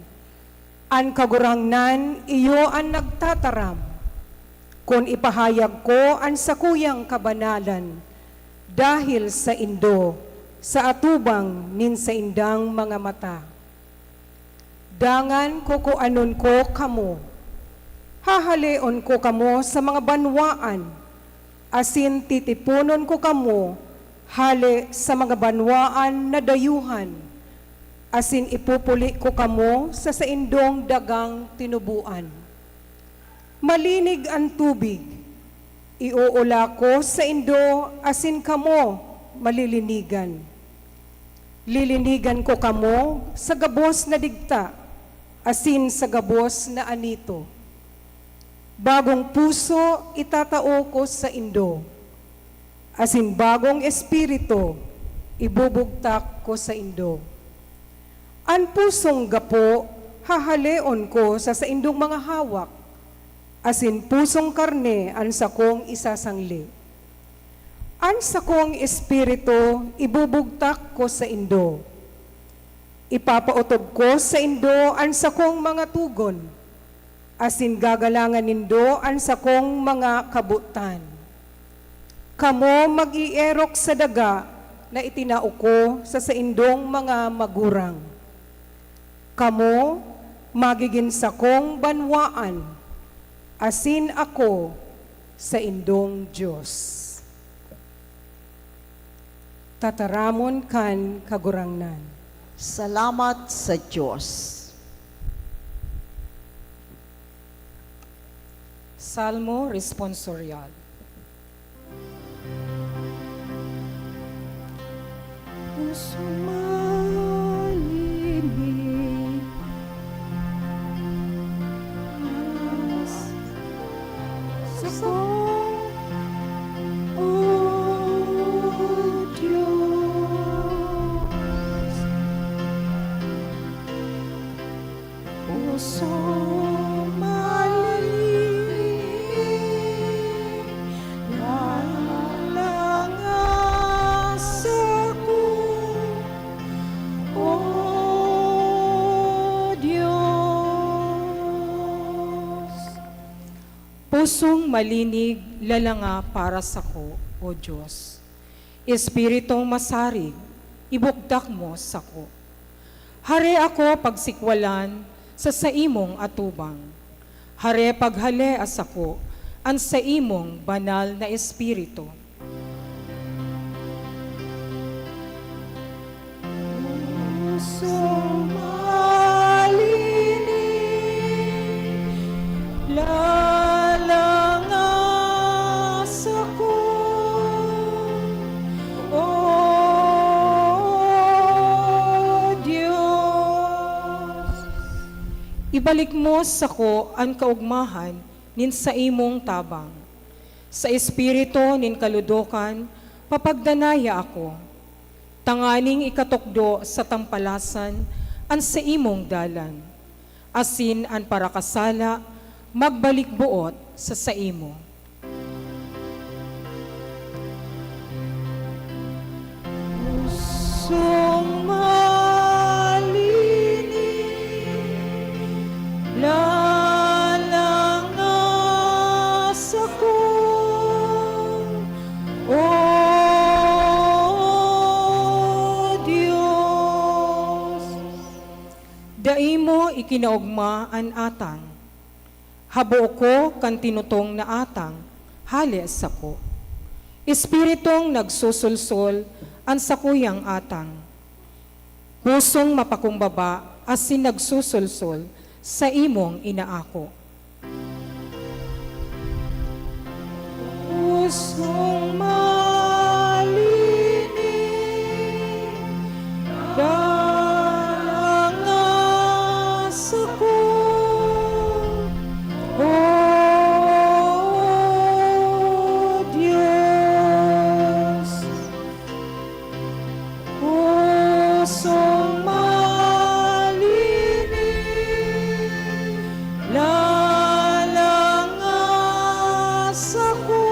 An Kagurangnan iyo an nagtataram, kun ipahayag ko an sakuyang kabanalan dahil saindo sa atubang nin saindang mga mata. Dangan kukuanon ko kamo, hahaleon ko kamo sa mga banwaan, asin titiponon ko kamo hale sa mga banwaan na dayuhan, asin ipupuli ko kamo sa saindong dagang tinuboan. Malinig an tubig. Iuula ko saindo asin kamo malilinigan. Lilinigan ko kamo sa gabos na digta asin sa gabos na anito. Bagong puso itatao ko saindo, asin bagong espiritu ibubugtak ko saindo. An pusong gapo hahaleon ko sa saindong mga hawak, asin pusong karne an sakong isasangli. An sakong espiritu ibubugtak ko saindo. Ipapaotob ko saindo an sakong mga togon, asin gagalangan nindo an sakong mga kabotan. Kamo mag-eerok sa daga na itinao ko sa saindong mga magurang. Kamo magigin sakong banwaan, asin ako saindong Dios. Tataramon kan Kagurangnan. Salamat sa Dios. Salmo Responsorial. Sumalinig. Sako, O Dios. Pusong malinig, lalanga sako, O Dios. Pusong malinig, lalanga para sako, O Dios. Espiritong masarig, ibukdak mo sako. Hare ako pagsikwalan sa saimong atubang. Hare paghalea sako an saimong banal na Espiritu. Pusong malinig, lalanga sako, O Dios. Ibalik mo sako an kaogmahan nin saimong tabang. Sa espiritu nin kaludokan, papagdanaya ako, tanganing ikatukdo sa tampalasan an saimong dalan, asin an parakasala magbalik boot sa saimo. Pusong malinig, lalanga sako, O Dios. Dai mo ikinaogma an atang. Habo ko kan tinutong na atang hale sako. Espiritong nagsusulsol an sakuyang atang. Pusong mapakumbaba asin nagsusulsol sa imong inaako. Pusong malinig, galanga sako, O Dios. Pusong malinig, lalanga sako,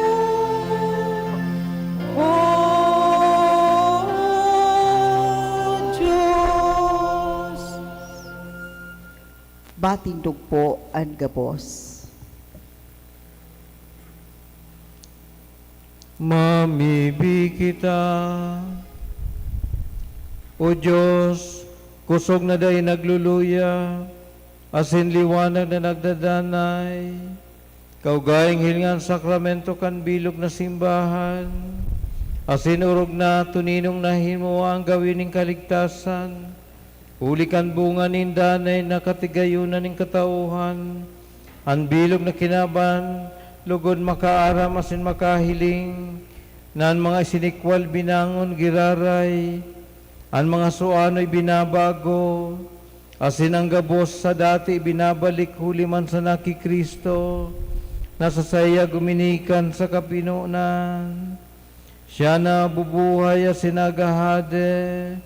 O Dios. Matindog po an gabos. Mamibi kita. O Dios, kosog na dai nagluluya, asin liwanag na nagdadanay, kaugaing hilinga an sakramento kan bilog na simbahan, asin orog na toninong na himoa an gawin nin kaligtasan, huli kan bunga nin danay na katigayonan nin katauhan, an bilog na kinaban, logod makaaram asin makahiling, na an mga isinikwal binangon giraray, an mga suanoy binabago, asin an gabos sa dati binabalik huli man sana ki Cristo, na sa saiya guminikan sa kapinonan. Siya nabubuhay asin naghahade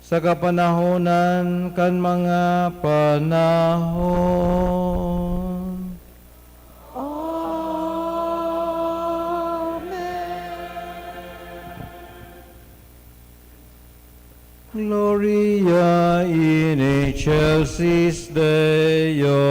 sa kapanahonan kan mga panahon. Amen. Gloria in excelsis Deo.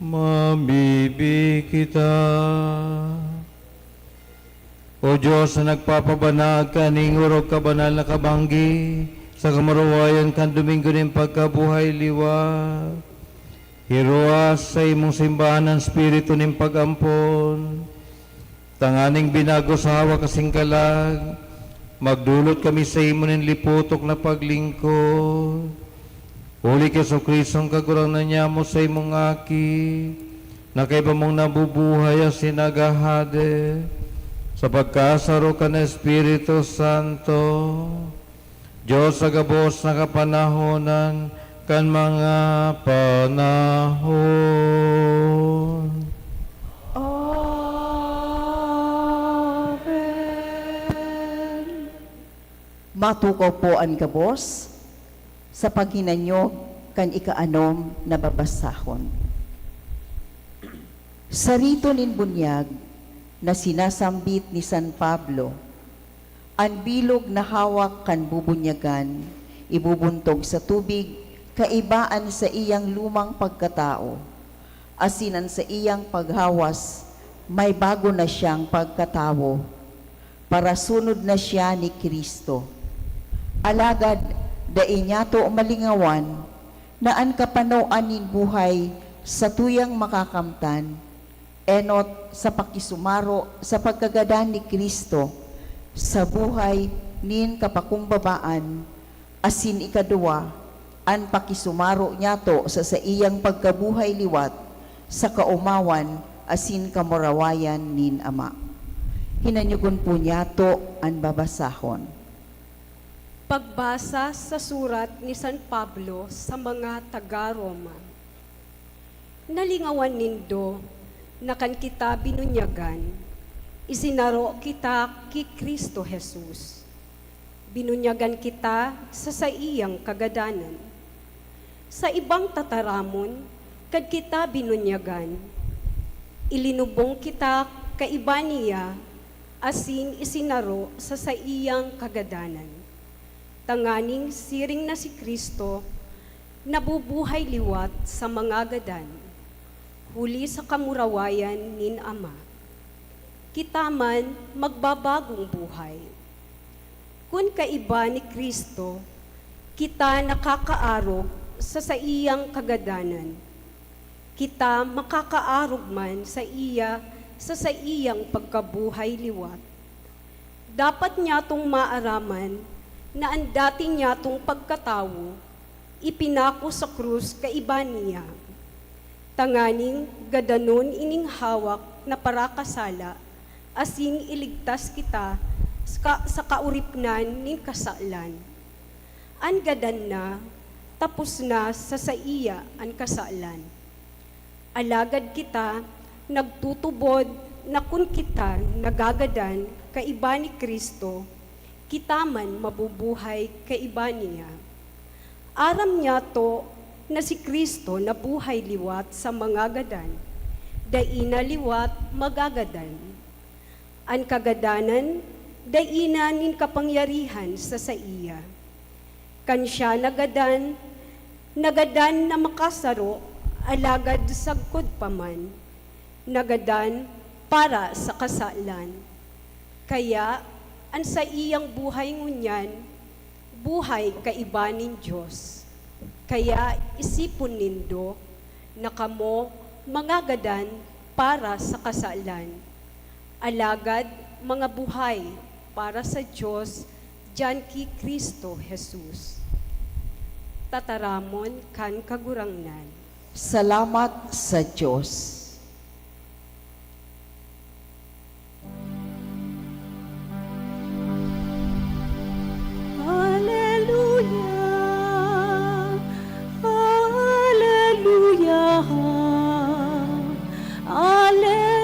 Mabibi kita. O Dios na nagpapabanaag kaning orog ka banal na kabanggi, sa kamurawayan kan Domingo nin pagkabuhay liwat, hirua sa imong simbahan an espiritu nin pag-ampon, tanganing binago sa hawak asin kalag, magdolot kami sa imo nin lipotok na paglingkod. Huli ki Jesu-Cristo, an Kagurangnan nyamo, sa imong Aki, na kaiba mong nabubuhay asin naghahade sa pagkasaro kan Espiritu Santo, Dios sa gabos na kapanahonan kan mga panahon. Amen. Matukaw po an gabos sa paghinanyog kan ikaanom na babasahon. Sa rito nin bunyag na sinasambit ni San Pablo, an bilog na hawak kan bubunyagan ibubuntog sa tubig kaiba an saiyang lumang pagkatawo, asin an saiyang paghawas may bago na siyang pagkatawo. Parasunod na siya ni Cristo. Alagad dai nyato malingawan na an kapanoan nin buhay satuyang makakamtan, enot sa pakisumaro sa pagkagadan ni Cristo sa buhay nin kapakumbabaan, asin ikaduwa, an pakisumaro nyato sa saiyang pagkabuhay liwat sa kaomawan asin kamurawayan nin Ama. Hinanyogon po nyato an babasahon. Pagbasa sa surat ni San Pablo sa mga taga-Roma. Nalingawan nindo na kan kita binunyagan, isinaro kita ki Cristo Jesus. Binunyagan kita sa saiyang kagadanan. Sa ibang tataramon, kan kita binunyagan, ilinubong kita kaiba niya asin isinaro sa saiyang kagadanan, tanganing siring na si Cristo nabubuhay liwat sa mga gadan, huli sa kamurawayan nin Ama. Kita man magbabagong buhay. Kun kaiba ni Cristo, kita nakakaarog sa saiyang kagadanan, kita makakaarog man saiya sa saiyang pagkabuhay liwat. Dapat nyatong maaraman na an dati nyatong pagkatawo ipinako sa krus kaiba niya, tanganing gadanon ining hawak na parakasala asin iligtas kita sa ka-, sa kaoripnan nin kasalan. An gadan na, tapos na sa saiya an kasalan. Alagad kita nagtutubod na kun kita nagagadan kaiba ni Cristo, kita man mabubuhay kaiba niya. Aram nyato na si Cristo nabuhay liwat sa mga gadan, dai na liwat magagadan. An kagadanan dai na nin kapangyarihan sa saiya. Kan siya nagadan, nagadan na makasaro, alagad sagkod pa man, nagadan para sa kasalan. Kaya, an saiyang buhay ngunyan, buhay kaiba nin Dios. Kaya isipon nindo na kamo mangagadan para sa kasalan, alagad mga buhay para sa Dios diyan ki Cristo Jesus. Tataramon kan Kagurangnan. Salamat sa Dios. Aleluya, aleluya, aleluya.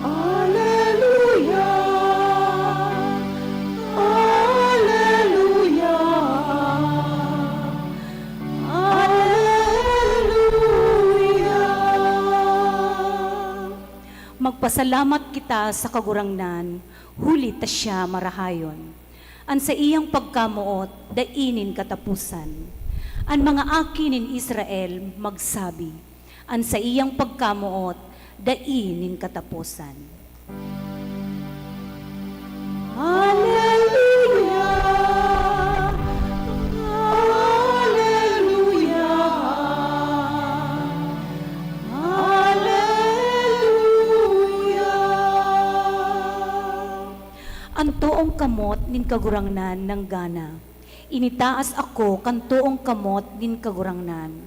Aleluya, aleluya, aleluya. Magpasalamat kita sa Kagurangnan, huli ta siya marahayon. An saiyang pagkamoot dai nin kataposan. An mga aki nin Israel magsabi, "An saiyang pagkamoot dai nin kataposan." Hallelujah! Hallelujah! Hallelujah! An toong kamot nin Kagurangnan nanggana. Initaas ako kan toong kamot nin Kagurangnan.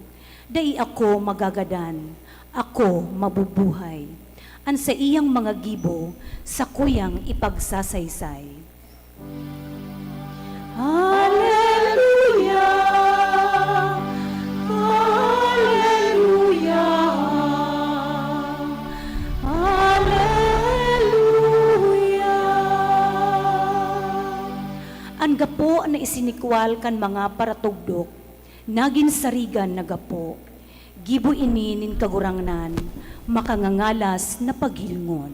Dai ako magagadan, ako mabubuhay. An saiyang mga gibo, sakuyang ipagsasaysay. Hallelujah! Hallelujah! Hallelujah! An gapo na isinikwal kan mga paratugdok, nagin sarigan na gapo. Gibo ini nin Kagurangnan, makangangalas na paghilingon.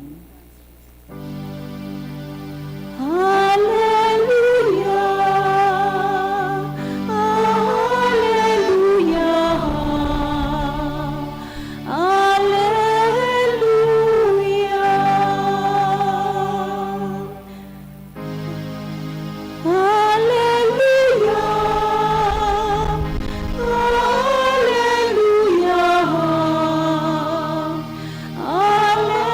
Hallelujah! Hallelujah! Hallelujah! Hallelujah! Hallelujah! Hallelujah!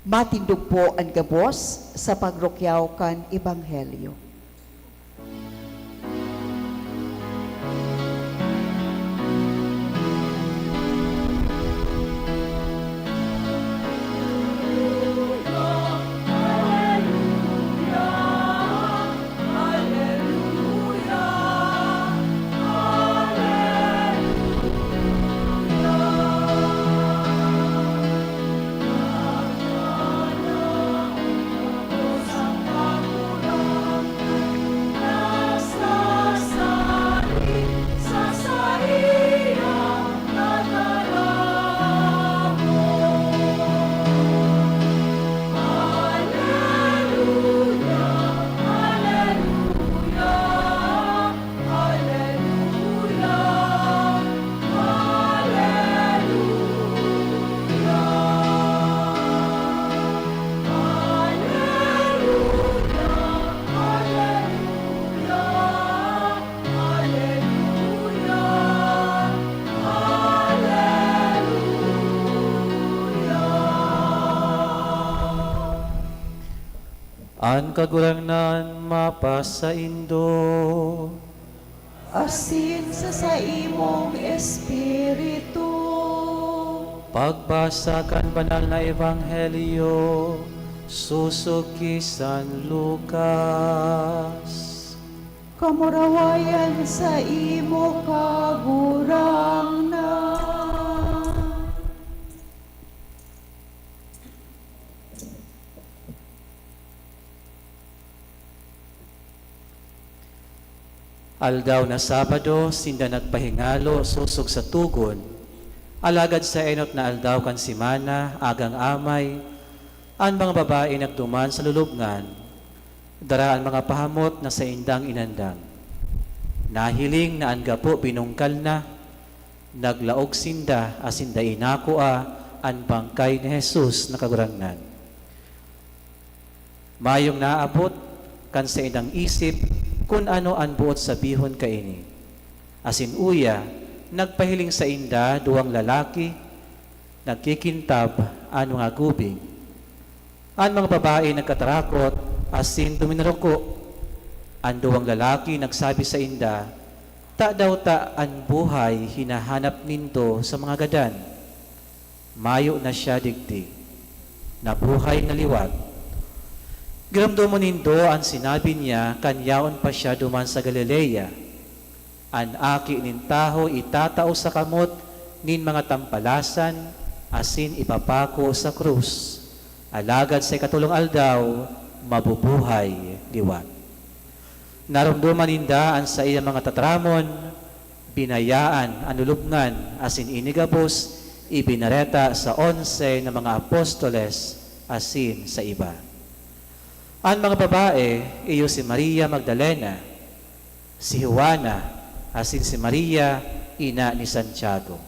Matindog po an gabos sa pagrukyaw kan Ebanghelyo. An Kagurangnan mapasaindo. Asin sa saimong espiritu. Pagbasa kan Banal na Ebanghelyo sosog ki San Lucas. Kamurawayan saimo, Kagurangnan. Aldaw na Sabado, sinda nagpahingalo sosog sa togon. Alagad sa enot na aldaw kan semana, agang amay, an mga babae nagduman sa lulubngan. Dara an mga pahamot na saindang inandang. Nahiling na an gapo binungkal na, naglaog sinda asin dai nakua an bangkay ni Jesus na Kagurangnan. Mayong naabot kan saindang isip kun ano an boot sabihon kaini. Asin uya, nagpahiling sainda duwang lalaki, nagkikintab an mga gubing. An mga babae nagkatarakot asin duminuruko. An duwang lalaki nagsabi sainda, "Tadaw ta an buhay hinahanap nindo sa mga gadan? Mayo na siya digdi. Nabuhay na liwat. Giramdomon nindo an sinabi niya kan yaon pa siya duman sa Galilea. An Aki nin Tawo itatao sa kamot nin mga tampalasan asin ipapako sa krus, alagad sa ikatolong aldaw, mabubuhay liwat." Naromdoman ninda an saiyang mga tatramon, binayaan an lulubngan asin ini gabos Ibinareta sa onse na mga apostoles asin sa iba. An mga babae iyo si Maria Magdalena, si Juana, asin si Maria, ina ni Santiago.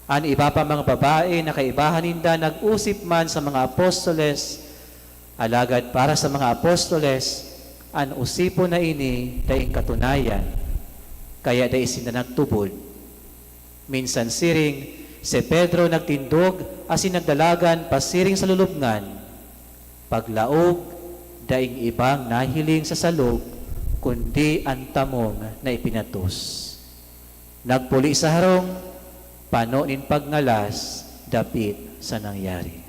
An iba pa mga babae na kaibahan ninda nag-osip man sa mga apostoles, alagad para sa mga apostoles, an osipon na ini daing katunayan, kaya dai sinda nagtubod. Minsan siring, si Pedro nagtindog asin nagdalagan pasiring sa lulubngan. Paglaog, daing ibang nahiling sa salog, kundi an tamong na ipinatos. Nagpuli sa harong, pano nin pagngalas dapit sa nangyari.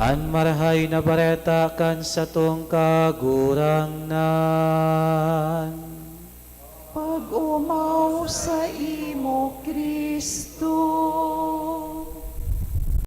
An Marahay na Bareta kan satong Kagurangnan. Pag-omaw saimo, Cristo.